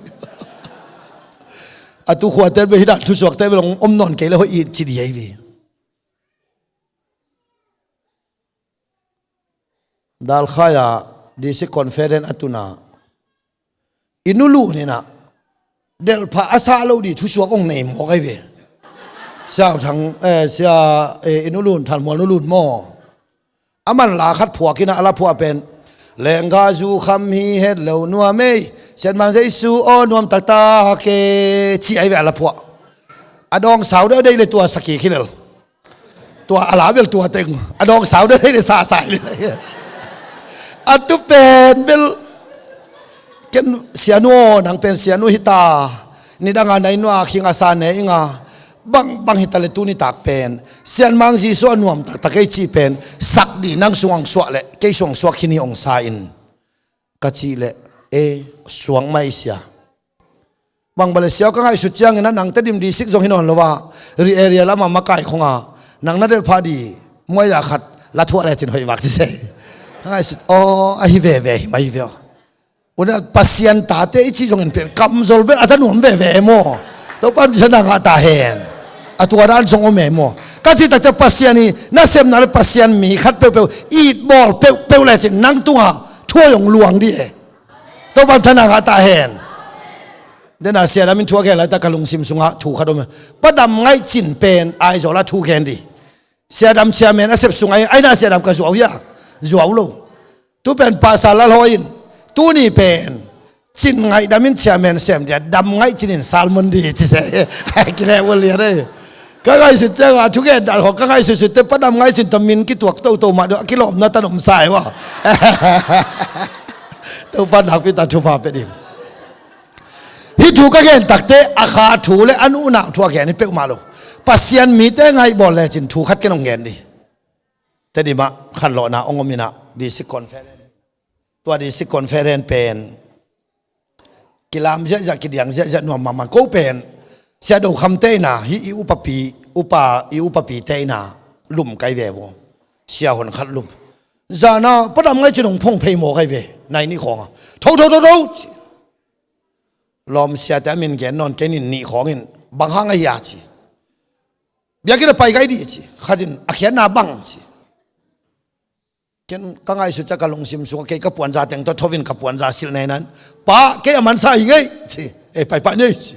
A tu khuate ve hi dan thusuakte ve long om nawn kei le hoih it ci dih hi vi. Dalkhai ah district conference a tun ah i nu Lun in ah delhphah a sah lo ding thusuak hong nei mawk ahi ve. Sia Thang, eh, sia, eh, i nu Lun, Thanmual nu Lun maw? A man la khat phuak in ah a la phuah pen, "Lengga zu kham hi het lo nuam ei, Sian Mang Jesu aw nuam taktak e," ci ahi ve a la phuah. A dawng sau deuh dei le tua sa kik hi lel. Tua a la bel tua teng a dawng sau deuh dei le sa sa hi lel. A tu pen bel ken, "Sianu aw, nang pen sianu hi ta. Nidang a na inn ah khing a sa ne ing a, bang bang hi ta le tuni tak pen Sian Mang Jesu a nuam taktak ei," ci pen, "Sak ding nang sung hong suah le kei sung hong suak khin hi," hong sa in, ka cih leh, "E, suak mai sia. Bang bang le sia aw, ka ngaihsut ciangin ah nang Tedim district zong hi nawn lo a, Ri area lam ah makai khong ah nang na delhphah ding muai-a khat la thuah lecin hoih vak," ci se. Ka ngaihsut, "Aw, ahi veve hi mai ve aw." Una, Pasian tate i cih zongin pen kamzol bek a za nuam veve e maw? Topa'n thupha ngah ta hen. A tua dan zong om e maw? Ka cih tak ciang Pasian i nasepna le Pasian mi khat peuhpeuh it bawl peuhpeuh lecin nang tungah thu hong luang ding e. Topa'n thupha ngah ta hen. Dena Sia Dam in thu a gen laitak ka lungsim sungah thu khat om e. Pa Dam Ngaih Cin pen Aizawl ah thu gen ding. Sia Dam chairman a sep sungah, ai na Sia Dam ka zuau hia? Zuau lo. Tu pen Pastor Lal Hawi in, "Tuni pen Cin Ngaih Dam in chairman sem ding a, Dam Ngaih Cin in sermon ding," ci se. Kileh ul lian ei. Ka ngaihsut ciangah thugen dan khong ka ngaihsutsut te, Pa Dam Ngaih Cin tawh min kituak toto mah deuh, a kilawmna tan om sa ei ua. Topa'n nakpi tak thupha pia ding. Hih thu ka gen takte a kha thu le a unau thu a gen hi peuhmah lo. Pasian mite ngaihbawl lecin thu khat ken hong gen ding. Tedim ah khanlawhna hong om in ah district conference. Tua district conference pen kilam ziahziah, kidiang ziahziah, nuam mahmah. Ko pen Sia Do Kham te in ah, hih i upapi, upa, i upapi te in ah lum kai ve vo. Sia hon khat lum. Zan ah Pa Dam Ngaih Cin hong phong phei mawk ahi ve. Nai nih khawng ah, "Tho, tho, tho, tho," ci. Lawm siate a min gen nawn kei ning, nih khawng in, "Bang hang a hia?" ci. "Biakinn ah pai kai ding," ci. Khat in, "A khiatna bang?" ci. Ken ka ngaihsut ciang ka lungsim sungah kei ka puanza teng tawh tho in ka puanza silh nei nan, "Pa, kei a mansa hi ngei," ci. "E, pai pah ni ei," ci.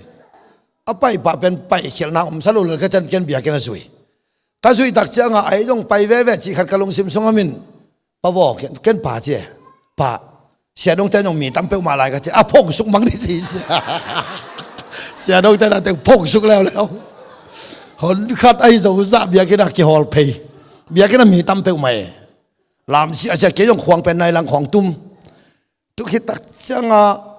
A pai pah pen paikhialhna om sa lo lel ka ciang ken biakinn ah zui. Ka zuih tak ciangah ei zong pai veve cih khat ka lungsim sungah om in, "Pa vaw, ken, ken pa ci e. Pa, Sia Dongte nong mi tam peuhmah lai," ka ci. "A phongsuk mang ding," ci. Sia Dongte na teng phongsuk leuleu. Hon khat ahi zong zah biakinn ah kihawl phei. Biakinn ah mi tam peuhmah e. Lam ziahziah, kei zong khuang pen nai lang khawng tum. Tu khit tak ciangah,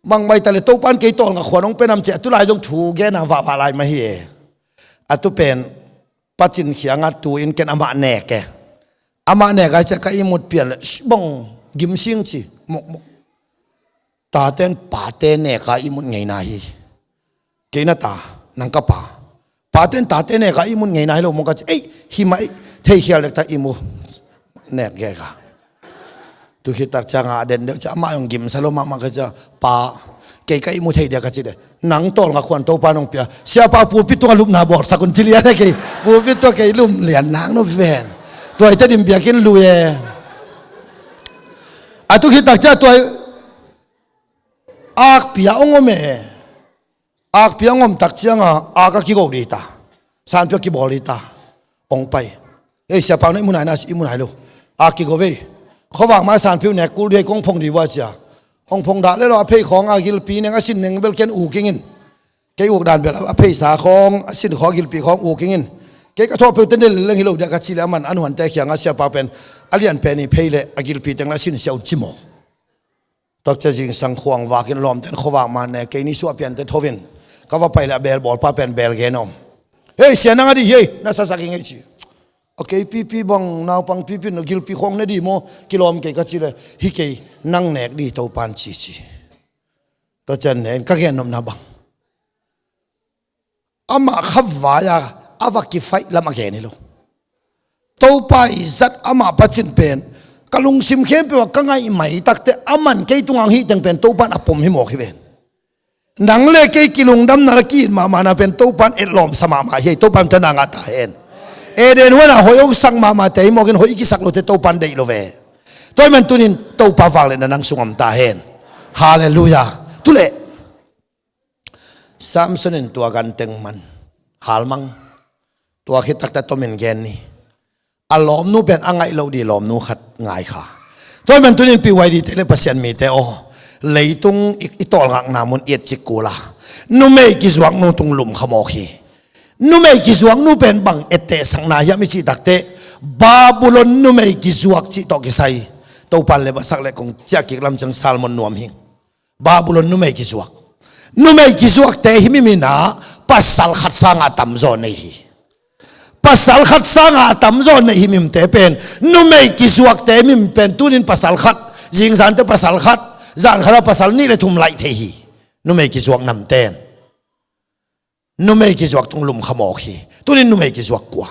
"Bang mai ta le Topa'n kei tawlnga khuan hong pia nam?" ci. A tu lai zong thu gen a vahvah lai mah hi e. A tu pen Pa Cin kiangah tu in ken amah nek e. Amah nek a, ci a, ka ihmut pian le, "Shh, bang gim sing," ci. Mawk, mawk. "Tate'n pate nek a ihmut ngeina hi. Kei na ta, nang ka pa. Pate'n tate nek a ihmut ngeina hi lo maw?" ka ci. "Ei, hi mah ei, theikhial dek ta, ihmu nek gek a." Tu khit tak ciangah a den deuh ciang amah zong gimsa lo mahmah, ka ci a, "Pa, kei ka ihmu thei dia," ka ci de. "Nang tawlnga khuan Topa'n hong pia. Siapa, pulpit tungah lupna bawlsak un," ci lian e kei. Pulpit tungah kei lum lian nang no ven. Tua i Tedim biakinn lui e. A tu khit tak ciang tua i akpi ah hong om e. Akpi ah hong om tak ciangah ak a kigo ding ta. Sanpyu a kibawl ding ta. Hong pai. "Ei, Siapa, na ihmu nai na?" ci. "Ihmu nai lo." "Ak kigo ve. Khuavak mah Sanpyu nek kul ding hi, kong phong ding vua," ci a. Hong phong dah le lo, a phei khawng a gilpi neng a sin neng bel ken uk ing in. Kei uk dan bel a pheisa khawng, a sin khawng, a gilpi khawng uk ing in. Kei ka thawh peuh teng del leng hi lo dia, ka ci le, aman a nuante kiangah, "Siapa, pen a lian pen i phei le a gilpi teng le a sin sia un," ci maw. Tak ciang zingsang khuang vak in lawmte'n khuavak mah ne, kei ni suah pian teh tho in ka va pai le a beel bawlpa pen beel gen om. "Hei, sia, nang a dih hi ei, na sasak ing ei," ci. "A kei pipi bang, naupang pipi in a gilpi khawng ne dih maw, kilawm kei," ka ci le, "Hi kei, nang nek dih Topa'n ci," ci. Tak ciang ne in ka gen nopna bang, amah kha vai a, a va kifaih lam a gen hi lo. Topa i zat amah Pa Cin pen ka lungsim khempeuh ah ka ngaih mai tak teh, aman kei tungah hong hih teng pen Topa'n a pom hi mawk hi ven. Nang le kei kilungdamna le ki-it mahmahna pen Topa'n etlawmsa mahmah hi ei. Topa'n thupha ngah ta hen. Eden huan ah hoih hong sak mahmahte hi mawk in, hoih i kisak lote Topa'n deih lo ve. Tua ahih man tunin Topa vangliatna nang sung om ta hen. Halleluiah. Tuleh Samson in tua ganteng man halmang. Tua khit takte tomin gen ni. A lawmnu pen a ngaih loh ding lawmnu khat ngai kha. Tua ahih man tunin P Y D te le Pasian mite aw, leitung i, i tawlngakna mun i etcik kul a, numei kizuaknu tung lum kha mawk hi. Numei kizuaknu pen bang ettehsakna hiam i cih takte, Babylon numei kizuak cih tawh kisai Topan le masak le kong ciah kik lam ciang sermon nuam hing. Babylon numei kizuak. Numei kizuakte himhim in ah pasal khat sangah tamzaw nei hi. Pasal khat sangah a tamzaw nei himhimte pen, numei kizuakte himhim pen tunin pasal khat, zingzante pasal khat, zan khat a pasal nih le thum laih thei hi. Numei kizuak namten numei kizuak tung lum kha mawk hi. Tunin numei kizuak kua?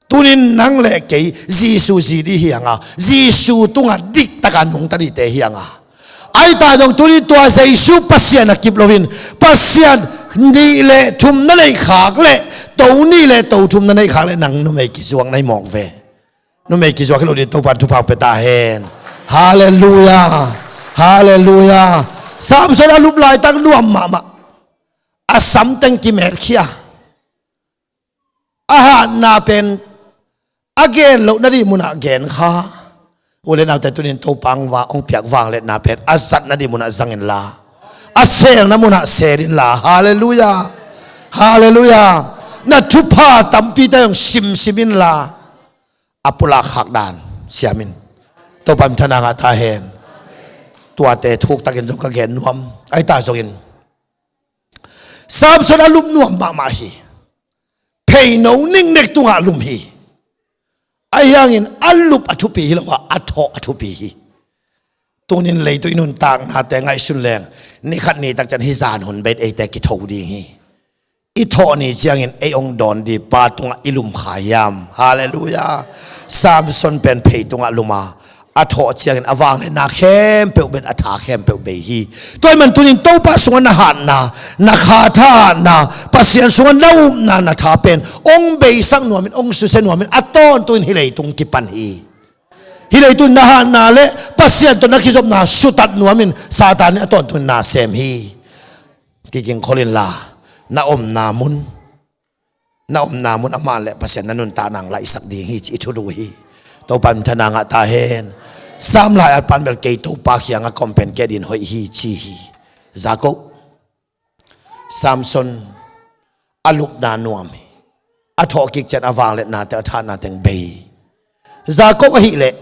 Tunin nang le kei Jesu zi ding hi hang a, Jesu tungah diktak a nungta dingte hi hang a. Ahi ta zong tunin tua Jesu Pasian a kip loin, Pasian nih le thum na neih khak leh, to nih le to thum na neih khak leh nang numei kizuak na hi mawk ve. Numei kizuak hi lo ding Topan thupha pia ta hen. Halleluiah. Halleluiah. Samson a lup laitak nuam mahmah. A samteng kimetkhia. A hatna pen a gen loh nading munah gen kha. U le naute, tunin Topa hong piak vangliatna pen a zat nading munah zang inla, a selna munah sel inla. Halleluiah. Halleluiah. Na thupha tampite hong simsim inla, a pulak khak dan siam in. Topa minthanna ngah ta hen. Tuate thuktakin zong ka gen nuam. Ahi ta zongin Samson a lup nuam mahmah hi. Pheino niknek tungah lum hi. Ahi hangin a lup a thupi hi lo a, a thawh a thupi hi. Tunin leitung i nuntaknate ngaihsun leng, ni khat ni tak ciang hih zan hun bek eite kitho ding hi. I thawh ni ciangin ei hong dawn ding pa tungah i lum kha hiam? Halleluiah. Samson pen phei tungah lum a, a thawh ciangin a vangliatna khempeuh bek, a tha khempeuh bei hi. Tua ahih man tunin Topa sungah na hatna, na kha thahatna, Pasian sungah na upna, na tha pen hong beisak nuamin, hong susia nuamin a tawntungin hih leitung kipan hi. Hih leitung na hatna le Pasian tawh na kizopna sutat nuamin Satan in a tawntungin na sem hi. Kigingkhol inla, na omna mun, na omna mun amah le Pasian na nuntakna hong laihsak ding hi cih i thulu hi. Topa minthanna ngah ta hen. Sam lai-at pan bel kei Topa kiangah ka om pen kei adingin hoih hi ci hi. Jakob. Samson a lupna nuam hi. A thawhkik ciang a vangliatnate, a thahatna teng bei hi. Jakob ahih leh,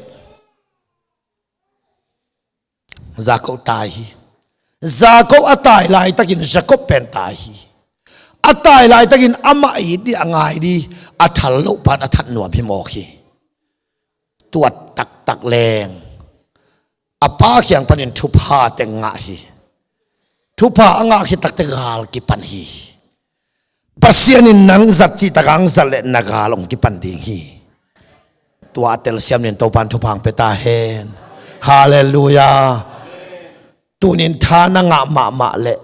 Jakob tai hi. Jakob a tai laitakin Jakob pen tai hi. A tai laitakin amah it ding, a ngai ding a thal loh pan a that nuam hi mawk hi. Tua taktak leng a pa kiang panin thupha teng ngah hi. Thupha a ngah khit takte gal kipan hi. Pasian in nang zat cih takah hong zat leh na gal hong kipan ding hi. Tua a telsiam dingin Topan thupha hong pia ta hen. Halleluiah. Tunin tha na ngah mahmah leh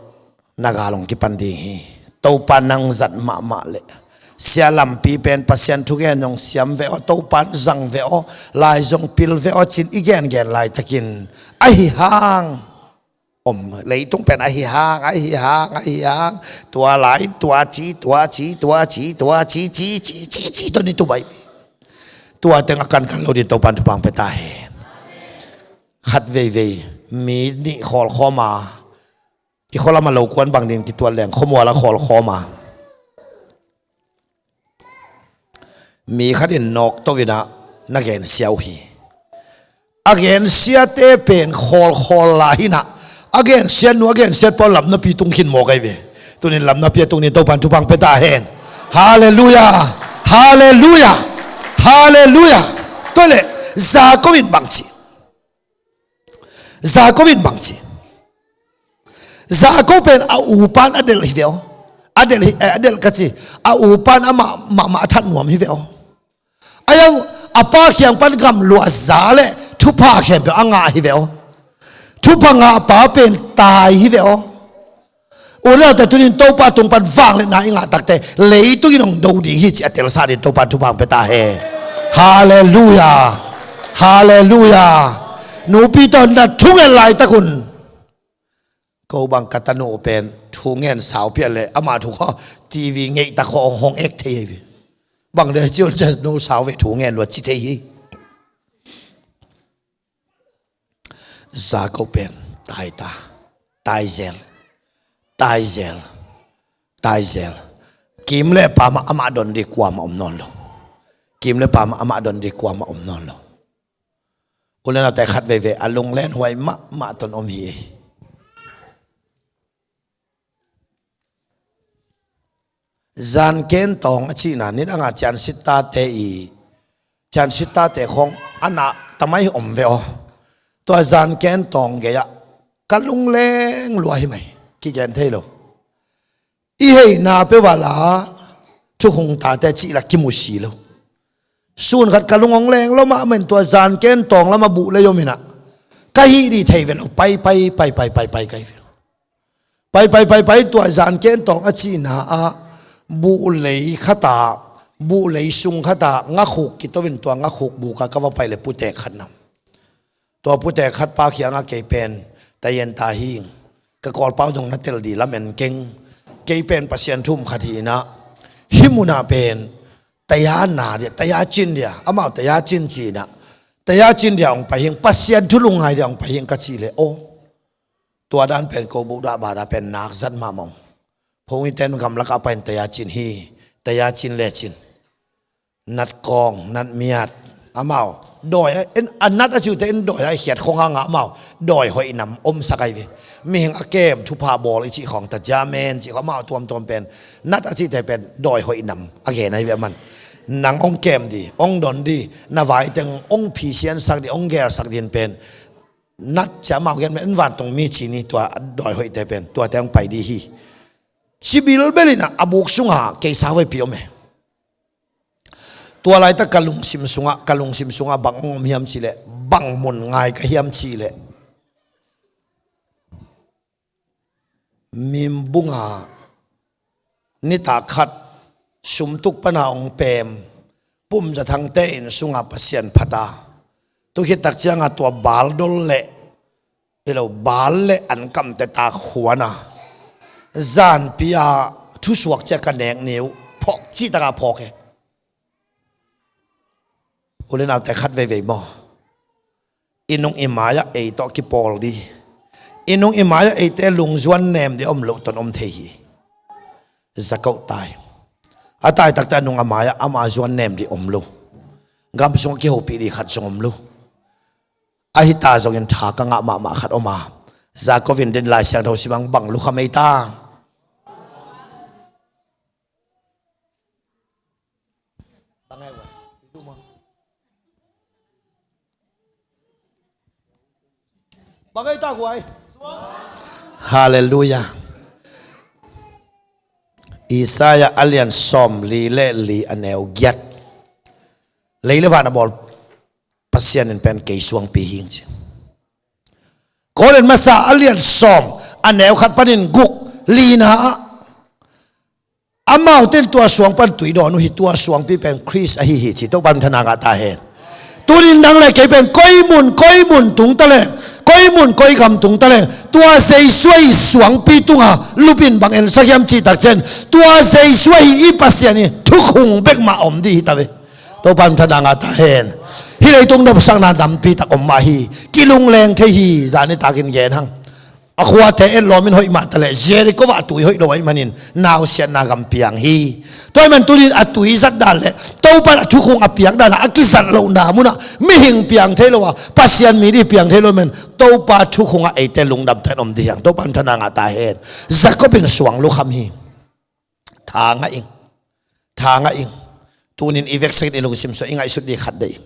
na gal hong kipan ding hi. Topan nang zat mahmah leh, sia lampi pen Pasian thugen hong siam ve aw, Topan zang ve aw, lai zong pil ve aw ci-in i gengen laitakin, ahi hang om, leitung pen ahi hang, ahi hang, ahi hang, tua lai, tua ci, tua ci, tua ci, tua ci, ci, ci, ci, ci, tua ni tu bai. Tua teng a kankan lo ding Topan thupha hong pia ta hen. Khat veivei, mi nih khawlkhawm a, i khualam a lo kuan bang dingin kituat leng, khuamual a khawlkhawm a, mi khat in nawkto in ah na gensia uh hi. A gensiate pen khawlkhawl lai hi in ah, a gensiat nu, a gensiat pa lamnapi tung khin mawk ahi ve. Tunin lamnapi a tung dingin Topan thupha hong pia ta hen. Halleluiah. Halleluiah. Halleluiah. Tua leh Jakob in bang ci? Jakob in bang ci? Jakob pen a upan a delh hi ve aw. A delh hi, eh, a delh ka ci. A upan amah, mahmah a that nuam hi ve aw. A yang a pa kiang pan gamluah za le thupha khempeuh a ngah hi ve aw. Thupha ngah pa pen tai hi ve aw. U le naute, tunin Topa tung pan vangliatna i ngah takte leitung in hong do ding hi cih a telsa dingin Topan thupha hong pia ta hen. Halleluiah. Halleluiah. Nupi tawh na thungen laitak un. Ko bang ka tanu pen thungen saupian le ama thu khaw T V ngeihtak khaw hong hong ek thei hi. Bang de ciul cia nu sau ve thungen lua ci thei hi. Za ko pen tai ta, tai zel, tai zel, tai zel. Kim le pama ama don di kuama om non lo. Kim le pama ama don di kuama om non lo. U le naute khat veve a lunglen huai mahmah ton om hi. Zanken tawng a cihna nidanga ciansitate i ciansitate khong ana tamai om ve aw. Tua zanken tawng gei-ah ka lungleng lua hi mai. Kigen thei lo. I heina pe vala thukhung tate cih la kimu si lo. Sun khat ka lung hong leng lo mah men tua zanken tawng lama buh lei om inah ka hih dih thei ve lo. Pai pai pai pai pai pai kai ve lo. Pai pai pai pai tua zanken tawng a cihna ah buh lei khata, buh lei sung khata ngakhuk kitovin tua ngakhuk buka ka va pai le putek khat nam. Tua putek khat pa khianga kei pen tayen ta hing. Ka kawlpau zong na tel di lam en keng. Kei pen Pasian thum khat hi inah hih munah pen taya na dia, taya cin dia, amau taya cin cinah taya cin dia hong pai hing. Pasian thu lungngai dia hong pai hing ka cih le aw. Tua dan pen ko buh dah ba dah pen nak zat mahmah. Phung i ten gamlak a pai in taya cin hi, taya cin le cin. Nat kawng, nat miat. Amau dawi a nat a ciute in dawi a i khiat khong hanga amau dawi hoih nam om sakai ve. Mihing a kem thupha bawl i cih khong ta jamen cih khong amau tuamtuam pen nat a cihte pen dawi hoih nam a gen ahi ve aman. Nang ong kem di, ong don di, na vaiteng ong phisian sak di, ong gel sak din pen nat cia amau gen pen en vantung mi ci ni tua dawi hoihte pen tuate ong pai di hi. Cibilbel inah a buk sunga keisa hoihpi om e. Tua laitak ka lungsim sungah, ka lungsim sungah bang hong om hiam cihleh, bang mun ngai ka hiam cihleh, mimbunga nitak khat sumtuk pana hong pem Pumzathangte inn sunga Pasian phata. Tukhitak cianga tua baldol le i lo bal le an kamte tak huana zanpia thusuak cia ka nek ni uh phawk cihtaka phawk e. U le naute khat veivei maw? I nung i mai-ah ei tawh kipawl di, i nung i mai-ah eite lungzuan nem di om loh ton om thei hi. Za koh tai. A tai takte a nung a mai-ah ama zuan nem di om lo. Gam sungah kihopih di khat zong om lo. Ahi ta zongin tha ka ngah mahmah khat om a, Jacob in din Lai Siangtho simang bang lukham ei ta. Bang ei ta huai. Halleluiah. Isaiah a lian sawm li le li a neu giat. Lei le van a bawl Pasian in pen kei suangpi hing ci. Korin masa a lian sawm a neu khat panin guk lina ah amaute in tua suang pan tui dawn uh hi, tua suangpi pen Khrist ahi hi ci. Topa min thang ngah ta hen. Tunin nang le kei pen koi mun koi mun tung taleng, koi mun koi gam tung taleng tua Jesu ahi suangpi tunga lupin bang ensak hiam cih takcian tua Jesu ahi i Pasian hi thukhung bek mah om di hi ta ve. Topa min thang ngah ta hen. Hih leitung nopsakna nampi tak om mah hi. Kilungleng thei hi. Zani takin gen hang. A khuate en lawmin hoih mah taleh Jericho ah a tui hoih lo ahih manin nausiatna gam piang hi. Tua ahih man tunin a tui zat dan le Topa in a thukhung a piak dan a kizat lohna munah mihing piang thei lo a Pasian mi di piang thei lo ahih man Topa thukhungah eite lungdam ten om di hiang. Topa min thang ngah ta hen. Jacob in suang lukham hi. Tha ngah ing. Tha ngah ing. Tunin i veksakin i lungsim sua i ngaihsut di khat dei ing.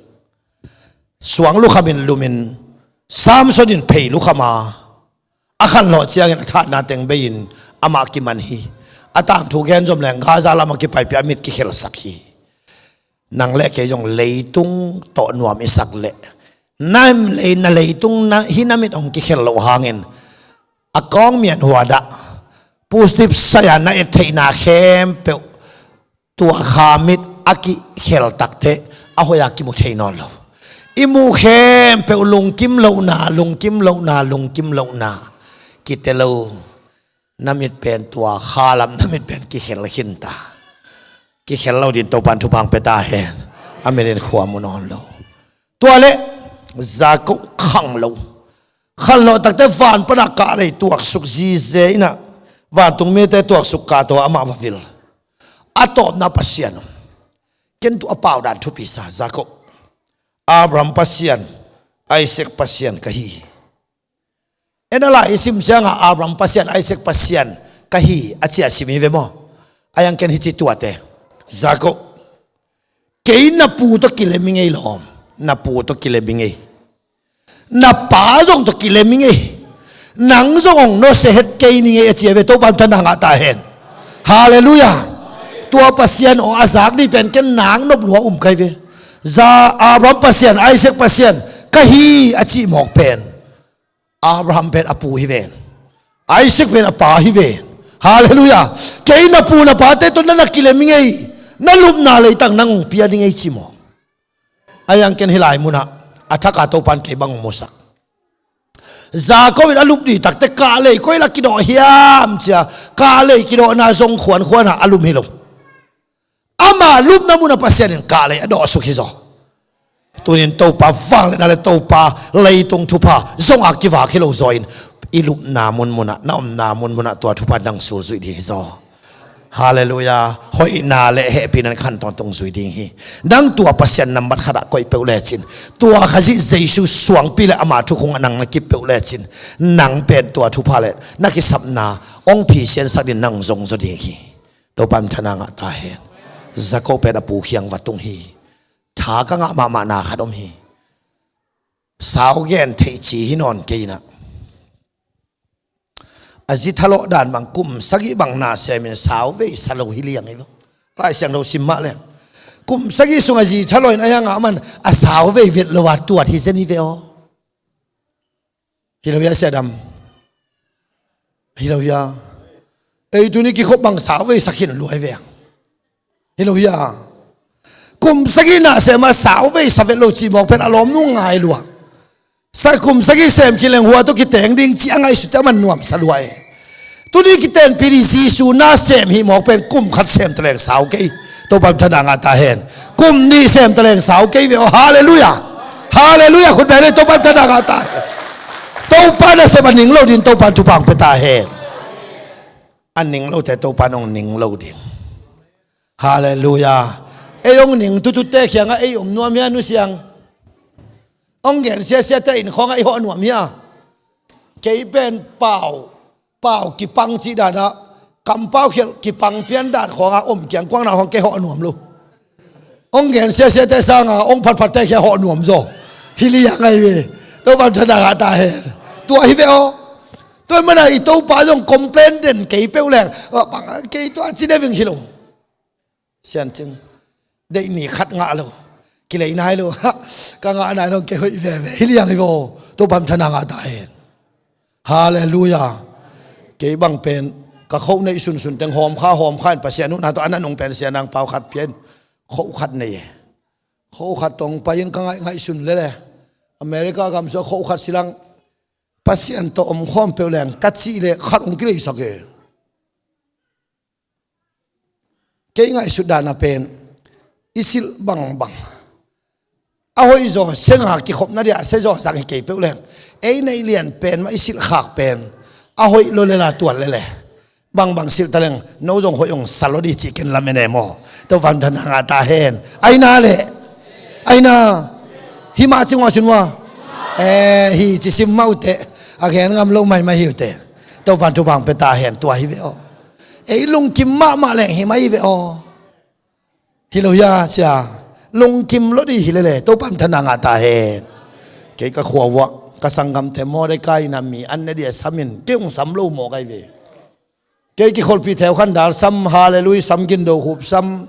Suang lukhamin lumin Samson in phei lukhama a khanlawh ciangin a thatna teng bei-in amah kiman hi. A tangthu gen zom leng Gaza lamah kipaipih a mit kikhelsak hi. Nang le kei zong leitung tawh nuam i sak leh na lei, na leitung na, hi na mit hong kikhel loh hangin a kawng mian huadah pusdip saia na et theihna khempeuh tua kha mit a kikhel takte a hoih a kimu thei nawn lo. I muh khempeuh lungkim lohna, lungkim lohna, lungkim lohna. Kite lo. Na mit pen tua khalam, na mit pen kikhel khinta. Kikhel lo din Topan thupha pia ta hen. A mit in khua mu nawn lo. Tua leh Jakob khang lo. Khanlawh takte van pana kah lei tuaksuk zize inah, vantung mite tuaksuk kah tawh amah va vil. A tawpna Pasian om. Ken tu a pau dan thupi sa Jakob. Abraham Pasian, Isaac Pasian ka hi. En a lai i sim ciangah Abraham Pasian, Isaac Pasian ka hi a cia sim hi ve maw? A yang ken hici tuate. Jakob. Kei na pu tawh kilem i ngei lawm. Na pu tawh kilem i ngei. Na pa zong tawh kilem i ngei. Nang zong hong nusia het kei ni ngei a cia ve, Topan thana ngah ta hen. Halleluiah. Tua Pasian aw a zak dih pen ken nang nop lua um kai ve. Za Abraham Pasian, Isaac Pasian ka hi a cih mawk pen. Abraham pen a pu hi ven. Isaac pen a pa hi ven. Halleluiah. Kei na pu na pate tawh na na kilem i ngei. Na lupna leitang nang hong pia ding ei ci maw? A yang ken hi lai munah a thaka Topan kei bang hong musak. Jakob in a lup dih takte kah lei koi la kidawh hiam cia. Kah lei kidawhna zong khuankhuanah a lum hi lo. Amah lupna munah Pasian in kah lei a dawhsuk hi zaw. Tunin Topa vangliatna le Topa leitung thupha zong a kivak hi lo zaw in i lupna munmunah, na omna munmunah tua thupha nang sulzuih ding hi zaw. Halleluiah. Hoihna le hehpihna na khan tawntung zui ding hi. Nang tua Pasian nambat khatah koih peuh lecin, tua Khazih Jesu suangpi le ama thukhungah nang na kip peuh lecin, nang pen tua thupha le na kisapna hong phisiansak din nang zong zaw ding hi. Topa mithana ngah ta hen. Jakob pen a pu khiang va tung hi. Tha ka ngah mahmahna khat om hi. Sau gen theih ci hi nawn kei inah, a zi thalawh dan bang kum sagih bang na semin sau vei sa lo hi liang hi lo. Lai Siangtho sim mah le kum sagih sung a zi thalawh in a yang ah man a sau vei vet lo a tuat hi zen hi ve aw. Hi lo hia, Sia Dam? Hi lo hia? Ei tuni kikhop bang sau vei sa khin lua hi ve ang. Hi lo hia? Kum sagih na sem a sau vei sa vet lo cih mawk pen a lawmnu ngai lua. Sa kum sagih sem khin leng hua tawh kiteng ding cih a ngaihsut te a man nuam sa lua e. Tuni kitenpih dih Jesu na sem hih mawk pen kum khat sem taleng sau kei. Topa mithana ngah ta hen. Kum nih sem taleng sau kei ve aw. Halleluiah. Halleluiah. Khut beng le Topa mithana ngah ta hen. Topa nasep a ning lo din Topa thupha pia ta hen. A ning lote Topa nong ning lo din. Halleluiah. Ei hong ning tutute khiangah ei om nuam hia, Nu Siang? Hong gen siasiate inn khawngah i hawh nuam hia? Kei pen pau, pau kipang cih danah, kampau khialh kipang pian dan khawngah om kiang kuang na khawng kei hawh nuam lo. Hong gen siasiate sangah hong phatphatte khia hawh nuam zaw. Hi liang ahi ve. Topa mithana ngah ta hen. Tua hi ve aw. Tua hi mana i Topa zong complain den kei peuh leng, kei tua ci deuh ving hi lo. Siancing. Deih ni khat ngah lo. Kilei nai lo. Ka ngah nai lo, kei hoih veve hi liang hi vo. Topa mithana ngah ta hen. Halleluiah. Kei bang pen ka khoh neih sunsun teng hawm kha, hawm kha in Pasian uh na tawh a na nung pen Sia Nang Pau khat pia in. Khoh khat nei e. Khoh khat tawh pai in ka ngaih ngaihsun lele. America gam sua khoh khat silang Pasian tawh om khawm peuh leng ka cih leh khat hong kileisak e. Kei ngaihsut dana pen i silh bangbang a hoih zaw senga kikhopna dia se zaw zang hi kei peuh leng, ei neih lian pen mah i silh khak pen a hoih lo lela tuan lele. Bangbang silh taleng no zong hoih hong sa lo di cih ken lamen e maw? Topa mithana ngah ta hen. Aina le aina. Himah cing uh a sin uh a, eh, hi ci sim mah uh teh. A gen ngam lo maimai hi uh teh. Topa thupha pia ta hen, tua hi ve aw. Ei lungkim mahmah leng hi mah hi ve aw. Hi lo hia, Sia? Lungkim lo di hi lele, Topa mithana ngah ta hen. Kei ka khua uah ka sanggamte Mordecai in a mi an ne dia sam in kei hong sam lo mawk ahi ve. Kei kikholhpih theu khan dal sam, halleluiah sam, gindo khup sam.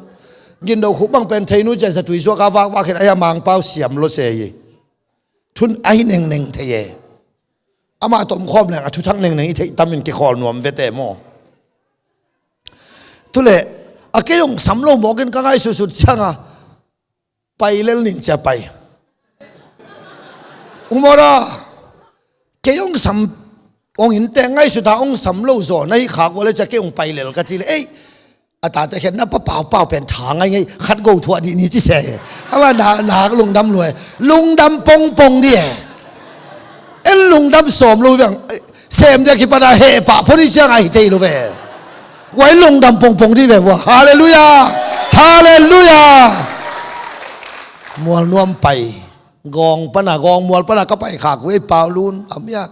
Gindo khup bang pen theinu cia zatui zuak a vakvak khin ahi a, Mangpau siam lo se hi. Thun ahi nengneng thei e. Amah tawh omkhawm leng a thuthak nengneng i theih tamin kikhawl nuam vete maw? Tuleh a kei hong sam lo mawkin ka ngaihsutsut cianga pai lel ning cia pai. Umora, kei hong sam, hong inntek ngaihsut a hong sam lo zaw na hi khak ua le cia kei hong pai lel ka ci le, ei, a tate khian na pa paupau pen tha ngaingai khat go thuah dih ni ci se. Ama na, nak lungdam lua e. Lungdam pongpong dih e. En lungdam sawm lo viang, sem dia kipan a heh pah phot i ciang a hi thei lo ve. Guai lungdam pongpong dih ve vua. Halleluiah. Halleluiah. Mualnuam pai. Gawng pana, Gawngmual pana ka pai khak uh ei Paulun, a mia.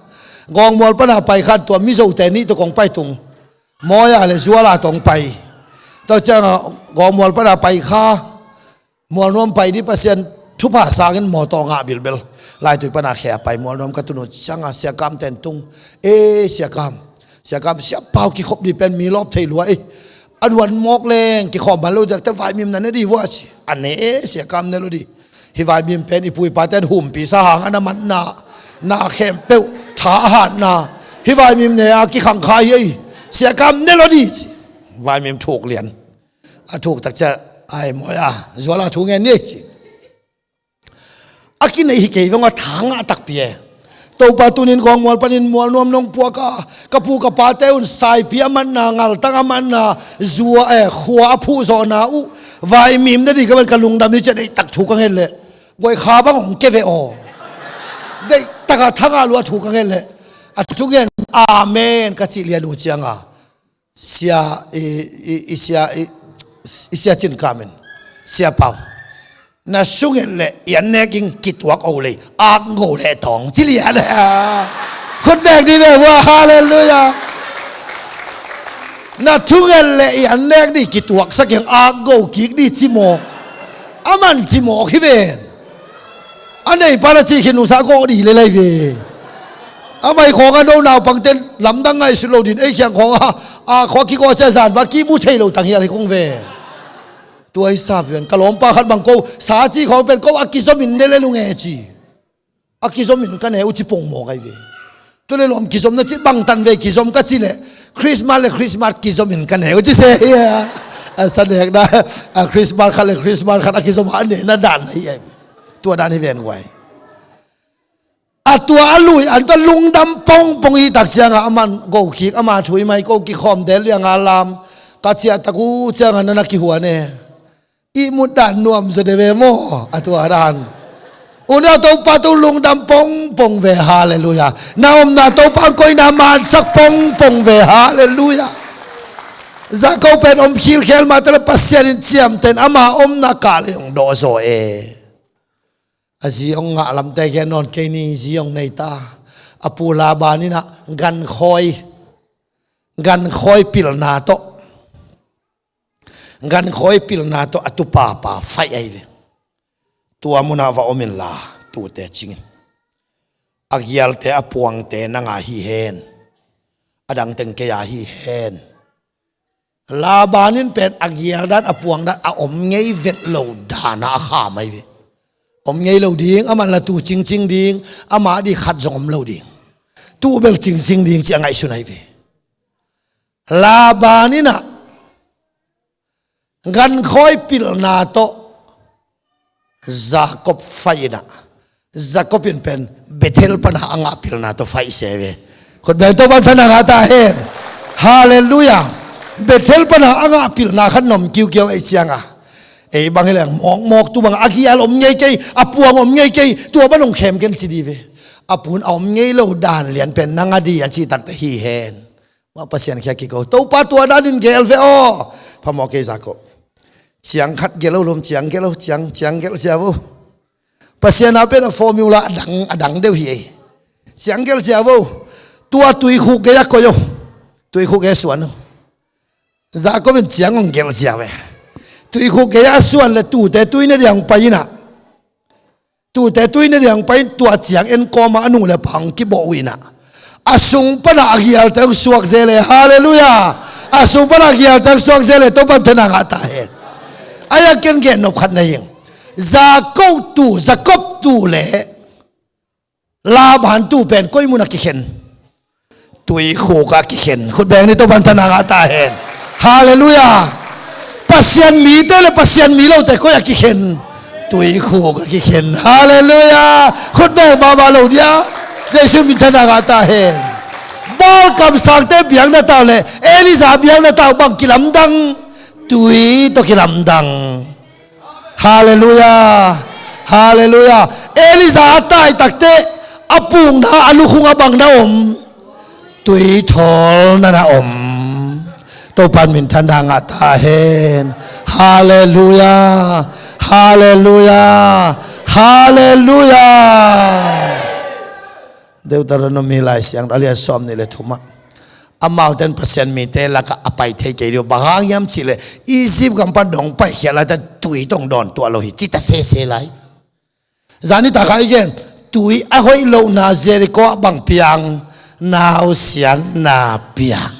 Gawngmual pana pai khan tua Mizote nih tawh kong pai tung. Mawia le Zuala tawh pai. Tua cianga Gawngmual pana pai kha. Mualnuam pai dih Pasian thupha sangin mawtaw ngah bilbel. Laitui pana khia pai Mualnuam ka tun uh cianga Sia Kam ten tung. E Sia Kam. Sia Kam, Sia Pau kikhop dih pen mi lawp thei lua e. A duan mawk leng kikhawm man lo diakte vaimim na ne dih vua ci. A ne e Sia Kam ne lo dih. Hih vaimim pen i pu i pate in humpi sa hang a na matna, na khempeuh tha a hatna, hih vaimim ne a kikhang kha hi ei. Sia Kam ne lo dih ci. Vaimim thuk lian. A thuk tak cia, ai mawi a, Zuala thu ngen ni ci. A kinei hi kei veng a tha ngah takpi e. Topa tunin Gawngmual panin Mualnuam nong puak a, ka pu ka pate un saipi a matna, ngaltang a matna, zua e, khua a phuhzawhna uh vaimim na dih ka man ka lungdam hi cia deihtak thu ka ngen leh guai kha bang hong ke ve aw. Deihtak a tha ngah lua thu ka ngen leh a thu ngen, amen ka cih lian uh cianga Sia, i, i, i sia, i, i sia Cin Kam in, Sia Pau, na sungin le i an nek in kituak o lei, ak go le tawng ci lian. Khut beng dih ve hua, halleluiah. Na thungen le i an nek dih kituaksak in ak go kik dih ci maw? A man ci mawk hi ven. A neipa na cih khin nusa gawh dih lelai ve. A mai khawng a no naupangten lamdang ngaihsut lo din ei khiang khawng a, a khua kigawh cia zan va kimu thei lo tang hial hi kong ve. Tua hi sa pen ka lawmpa khat bang ko sa cih khawng pen ko a kizom in ne le nung e ci. A kizom in ka ne uh ci pong mawk ai ve. Tu le lawm kizom na cih bangtan ve kizom ka cih leh Christmas le Christmas kizom in ka ne uh ci se hi a. A sa nek na a Christmas khat le Christmas khat a kizom a ne na dan na hi ai. Tua dan hi ven guai. A tua a lui an tua lungdam pongpong i tak cianga a man go kik ama thui mai ko kikhawm del lianga lam ka ciah tak uh cianga na na kihuan e. Ihmut dan nuam zaw de ve maw a tua dan. Unau Topa tu lungdam pongpong ve, halleluiah. Na omna Topa koina mansak pongpong ve, halleluiah. Jakob pen om khilkhel mah tale Pasian in ciamten ama omna kah le hong dawh zaw e. A zi hong ngah lamte gen nawn kei ni, zi hong nei ta. A pu Laban inah gankhawi, gankhawi pilna tawh, gankhawi pilna tawh a tupapa faih ahi ve. Tua munah va om inla tute cingin a gialte a puangte nanga hi hen. A dangteng kei a hi hen. Laban in pen a gial dan a puang dan a om ngei vet lo dana a kham ahi ve. Om ngei lo ding, a manla tu cingcing ding, amah dih khat zong om lo ding. Tu bel cingcing ding ci a ngaihsun ahi ve. Laban inah gankhawi pilna tawh Jakob faih inah, Jakob in pen Bethel pana a ngah pilna tawh faih se ve. Khut beng Topan thana ngah ta hen. Halleluiah. Bethel pana a ngah pilna khan nom kiukiau ei cianga ei bang hileng mawkmawk tu banga a gial om ngei kei, a puang om ngei kei, tua ban hong khem ken ci di ve. A pun a om ngei lo dan lian pen nang a di a cih takte hi hen. Mah Pasian khia kiko Topa tua danin gel ve aw. Phamawh kei Jakob. Ciang khat gel o lom, ciang gel o, ciang, ciang gel cia vo. Pasian a pen a formula a dang, a dang deuh hi ei. Ciang gel cia vo. Tua tuikhuk gei a koih o. Tuikhuk gei a suan o. Jakob in ciang hong gel cia ve. Tuikhuk gei a suan le tute tui ne diang pai inah. Tute tui ne diang pai in tua ciang en kawma a nu le pa hong kibawh uh inah. A sung pana a gialte hong suak ze le, halleluiah. A sung pana a gialte hong suak ze le, Topan thana ngah ta hen. Ai a ken gen nop khat na hing. Jakob tu, Jakob tu le Laban tu pen koi mun a kikhen? Tuikhuk ah kikhen. Khut beng ni Topan thana ngah ta hen. Halleluiah. Pasian mite le Pasian mi lote koi ah kikhen? Tuikhuk a kikhen. Halleluiah. Khut beng mahmah lo dia. Jesu min thang a ngah ta hen. Baal kamsangte biakna tau le Elijah biakna tau bang kilamdang? Tui tawh kilamdang. Halleluiah. Halleluiah. Elijah a tai takte a pukna a lukhung a bang na om? Tui thawl na na om. Topan min thang a ngah ta hen. Halleluiah. Halleluiah. Halleluiah. Deuteronomy Lai Siangtho a lian sawm nih le thum ah, amaute in Pasian mite lakah a pai thei kei ding uh. Bang hang hiam cih leh Egypt gam pan dong paikhiat lai ta tui tawh dawn tuah lo hi, ci ta sese lai. Zani takah i gen, tui a hoih lohna Jericho ah bang piang? Nausiatna piang.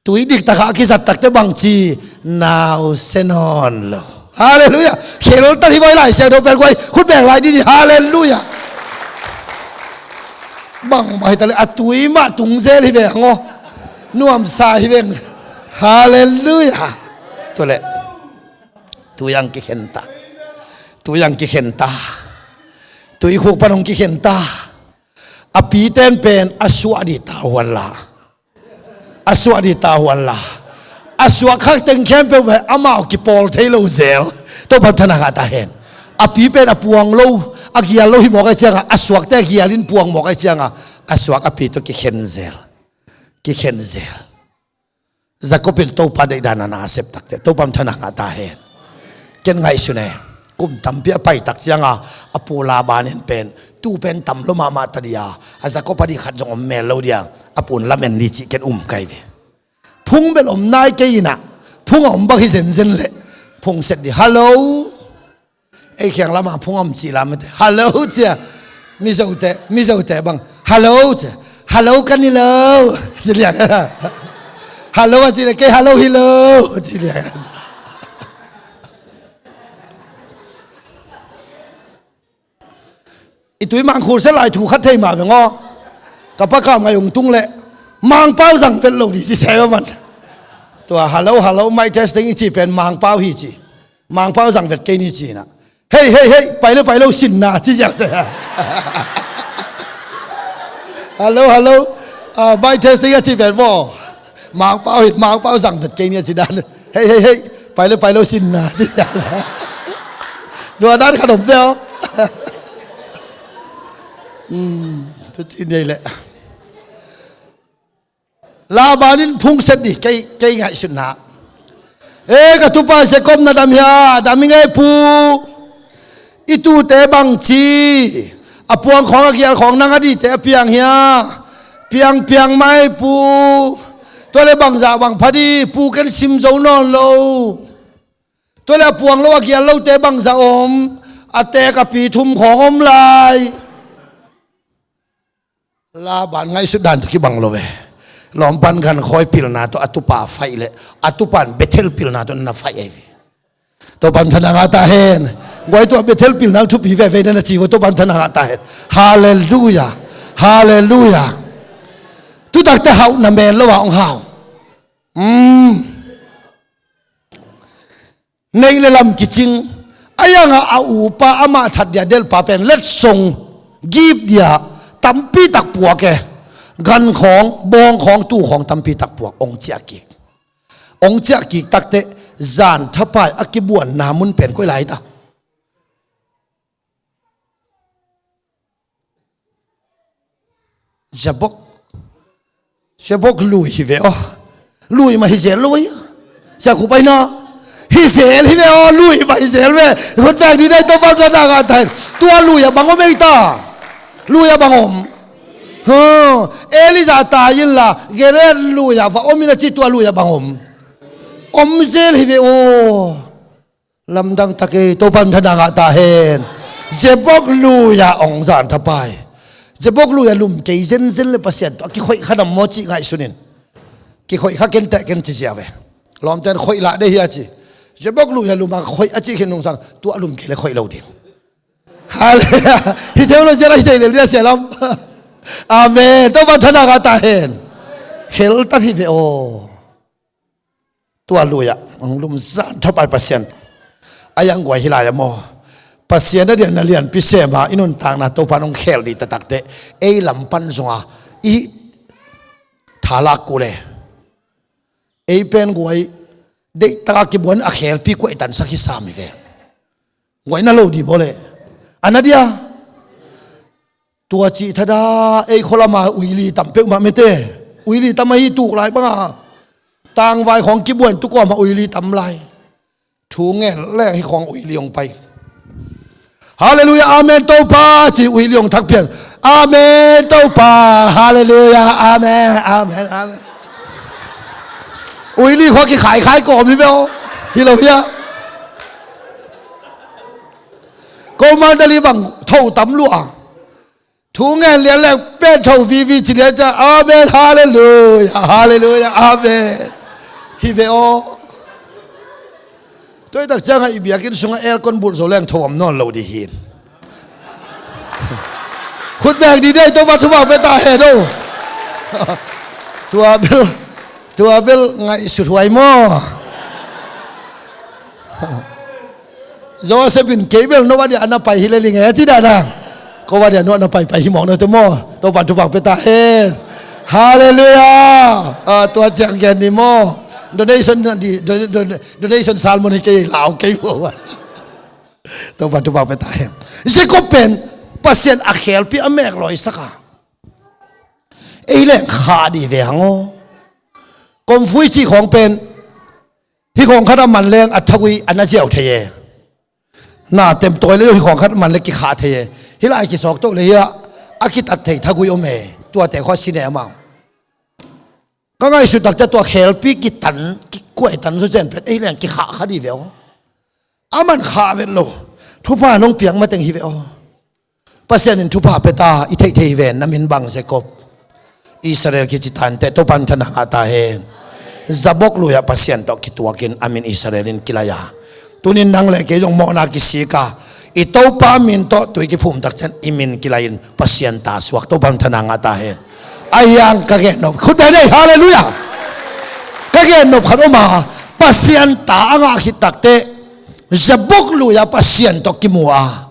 Tui diktakah a kizat takte bang ci? Nau se nawn lo. Halleluiah. Kheltat hi vai, Lai Siangtho pen guai khut beng lai dih ni. Halleluiah. Bangmah hi ta leh a tui mah tung zel hi ve hang aw. Nuamsa hi veng. Halleluiah. Tua leh tui ang kikhen ta. Tui ang kikhen ta. Tuikhuk pan hong kikhen ta. A pite in pen a suah dih ta huan la. A suah dih ta huan la. A suah khak teng khempeuh mah amau kipawl thei lo zel. Topan thang a ngah ta hen. A pi pen a puang lo, a gial lo hi mawk ahih ciangah, a suakte a gial in puang mawk ahih ciangah, a suak a pi tawh kikhen zel. Kikhen zel. Jacob in Topa deihdan a na a sep takte Topan thang a ngah ta hen. Ken ngaihsun e. Kum tampi a pai tak ciangah a pu Laban in pen, tu pen tam lo mahmah ta dih a, a Jacob a dih khat zong om mel lo dih a, a pu'n lamen dih cih ken um kai ve. Phung bel om nai kei in ah, phung a om bang hi zenzen leh phung set dih. Hallo. Ei khiang lamah phung a om cih lam mate. Hallo cia. Mizote, Mizote bang hallo cia. Hallo ka ni lo, ci liang. Hallo a ci leh kei hallo hi lo, ci liang. I tui mangkhul se lai thu khat thei mah veng aw. Ka pa Kam Ngai Ung tung leh Mangpau zang vet lo dih ci se a man. Tua hallo, hallo, mic testing i ci pen Mangpau hi ci. Mangpau zang vet kei ni ci in ah. Hei, hei, hei, pai lo, pai lo, sin na, ci ziau se. Hallo, hallo. Ah, mic testing a ci pen maw. Mangpau hi, Mangpau zang vet kei ni a ci dan. Hei, hei, hei, pai lo, pai lo, sin na, ci ziau. Tua dan khat om peuh. Hmm, tu ci nei leh. Laban in phung set dih, kei, kei ngaihsutna. E, ka tupa Jacob na dam hia, dam hi ngei pu. I tute bang ci, a puang khawng a gial khawng nang a dihte a piang hia. Piang, piang mai pu. Tua leh bangzah bang pha dih pu, ken sim zo nawn lo. Tua leh a puang lo a gial lote bangzah om, a teek a pi thum khawng om lai. Laban ngaihsut dan tawh kibang lo ve. Lawmpan gan khawi pilna tawh a tupa faih leh, a tupan Bethel pilna tawh na faih ahi ve. Topan thang a ngah ta hen. Guai tua Bethel pilna thupi veve na na ci ua, Topan thang a ngah ta hen. Halleluiah. Halleluiah. Tutakte hauh na mel lo a hong hau. Mm. Neih le lam kicing. A yangah a upa amah that dia delhpa pen letsong gip dia tampi tak puak e. Gan khawng, bawng khawng, tuu khawng tampi tak puak. Ong ciah kik. Ong ciah kik takte zan thapai a kibuanna mun pen koi lai ta? Jabok. Jabok lui hi ve aw. Lui mah hi zel lo ei. Sia khu pai na. Hi zel hi ve aw, lui mah hi zel ve. Khut beng dih ni, Topan thang a ngah ta hen. Tua lui ah bang om ei ta? Lui ah bang om? Huh. Elijah tai inla, Gilead lui ah va om in a ci, tua lui ah bang om? Om zel hi ve aw. Lamdang tak ei, Topan thang a ngah ta hen. Jabok lui ah ong zan thapai. Jabok lui ah lum kei zenzen leh Pasian tawh a kikhoih kha nam maw cih ngaihsun in. Kikhoih kha ken teh ken ci ziau ve. Lawmten khoih lah dei hi a ci. Jabok lui ah lum a khoih a cih khin nungsang, tua lum kei leh khoih lo ding. Halleluiah. Hi theology lah hi thei lel dia sia lam. Amen. Topan thang a ngah ta hen. Kheltat hi ve aw. Tua lui ah ong lum zan thapai Pasian. A iang guai hi lai a maw? Pasian a dian na lianpi sem a i nuntakna Topa nong khel dih taktak teh ei lam pan zong a i thalak kul e. Ei pen guai deih taka kibuan a khelpi kuai tansak hi sam hi ve. Guai na lo dih baw le a na dia. Tua cih thada ei khualama uili tam peuhmah mete. Uili tam ahi tuk lai banga tangvai khawng kibuan tu kuamah uili tam lai. Thu ngen leng hi khawng uili hong pai. Halleluiah, amen Topa ci uili hong thak pian. Amen Topa. Halleluiah, amen, amen, amen. Uili khua kikhaikhai kawm hi beuh. Hi lo hia? Ko mandali bang tho tam lua. Thu ngen lian leng pen tho vivi ci lian ciang amen, halleluiah, halleluiah, amen. Hi ve aw. Tuaitak ciangah i biakinn sungah aircon bulh zo leng tho om nawn lo dih hi. Khut beng dih dei Topa thupha pia ta hen aw. Tua bel, tua bel ngaihsut huai maw? Joseph in kei bel no va dia a na pai hi le ling e ci dana. Ko va dia no a na pai pai hi mawk no te maw? Topa thupha pia ta hen. Halleluiah. Ah, tua ciang gen ni maw? Donation di, don, don, donation sermon hi kei lau kei ua. Topa thupha pia ta hen. Jacob pen Pasian a khelpi a mek lawi saka. Ei leng kha di ve hang aw. Komfui ci khawng pen hi khawng khat a man leng a thagui a na ziau thei e. Na tem tawi le hi khawng khat man le kikhah thei e. Hi lai kisawk toh le hi a, a kitat thei thagui om e. Tuate khua sin e amau. Ka ngaihsut takcia tua khelpi kitan kikuai tan zawzen pen ei leng kikhah kha di ve aw. A man khah vet lo. Thupha nong piak mateng hi ve aw. Pasian in thupha pia ta i theih thei hi ven na min bang Jacob. Israel kici tante Topa min thana ngah ta hen. Jabok lui-ah Pasian tawh kituakin a min Israel in kilai a. Tunin nang le kei zong mawhna kisika i Topa min tawh tui kiphum takcian i min kilai in Pasian ta suak Topa min thana ngah ta hen. A hiang ka gen nop khut dai dai halleluiah. Ka gen nop khat om a Pasian ta a ngah khit takte Jabok lui-ah Pasian tawh kimu a.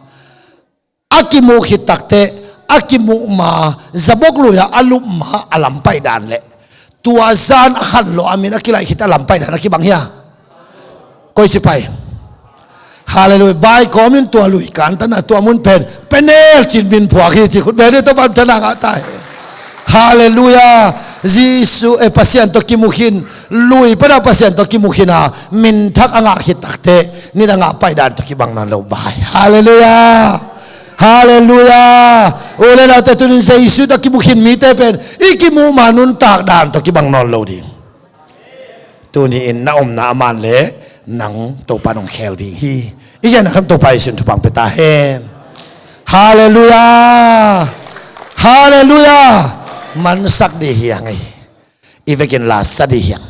A kimuh khit takte a kimuh ma Jabok lui-ah a lup ma a lam pai dan le tua zan a khan lo a min a kilai khit a lam pai dan a kibang hia? Koi si pai. Halleluiah. Bai kawmin tua lui kantana tua mun pen Peniel cin min phuak hi ci khut beng dih Topa min thana ngah ta hi. Halleluiah. Jesu e Pasian tawh kimu khin lui pana Pasian tawh kimu khin a min thak a ngah khit takte nin a ngah pai dan tawh kibang nawn lo bai. Halleluiah. Halleluiah. U le naute tunin Jesu tawh kimu khin mite pen i kimuh ma nuntak dan tawh kibang nawn lo ding. Tuni in na omna a man le nang Topa nong khel ding hi. I gen a kham Topa i sin thupang pia ta hen. Halleluiah. Halleluiah. Mansak dih hiang ei. I vekin lasa dih hiang.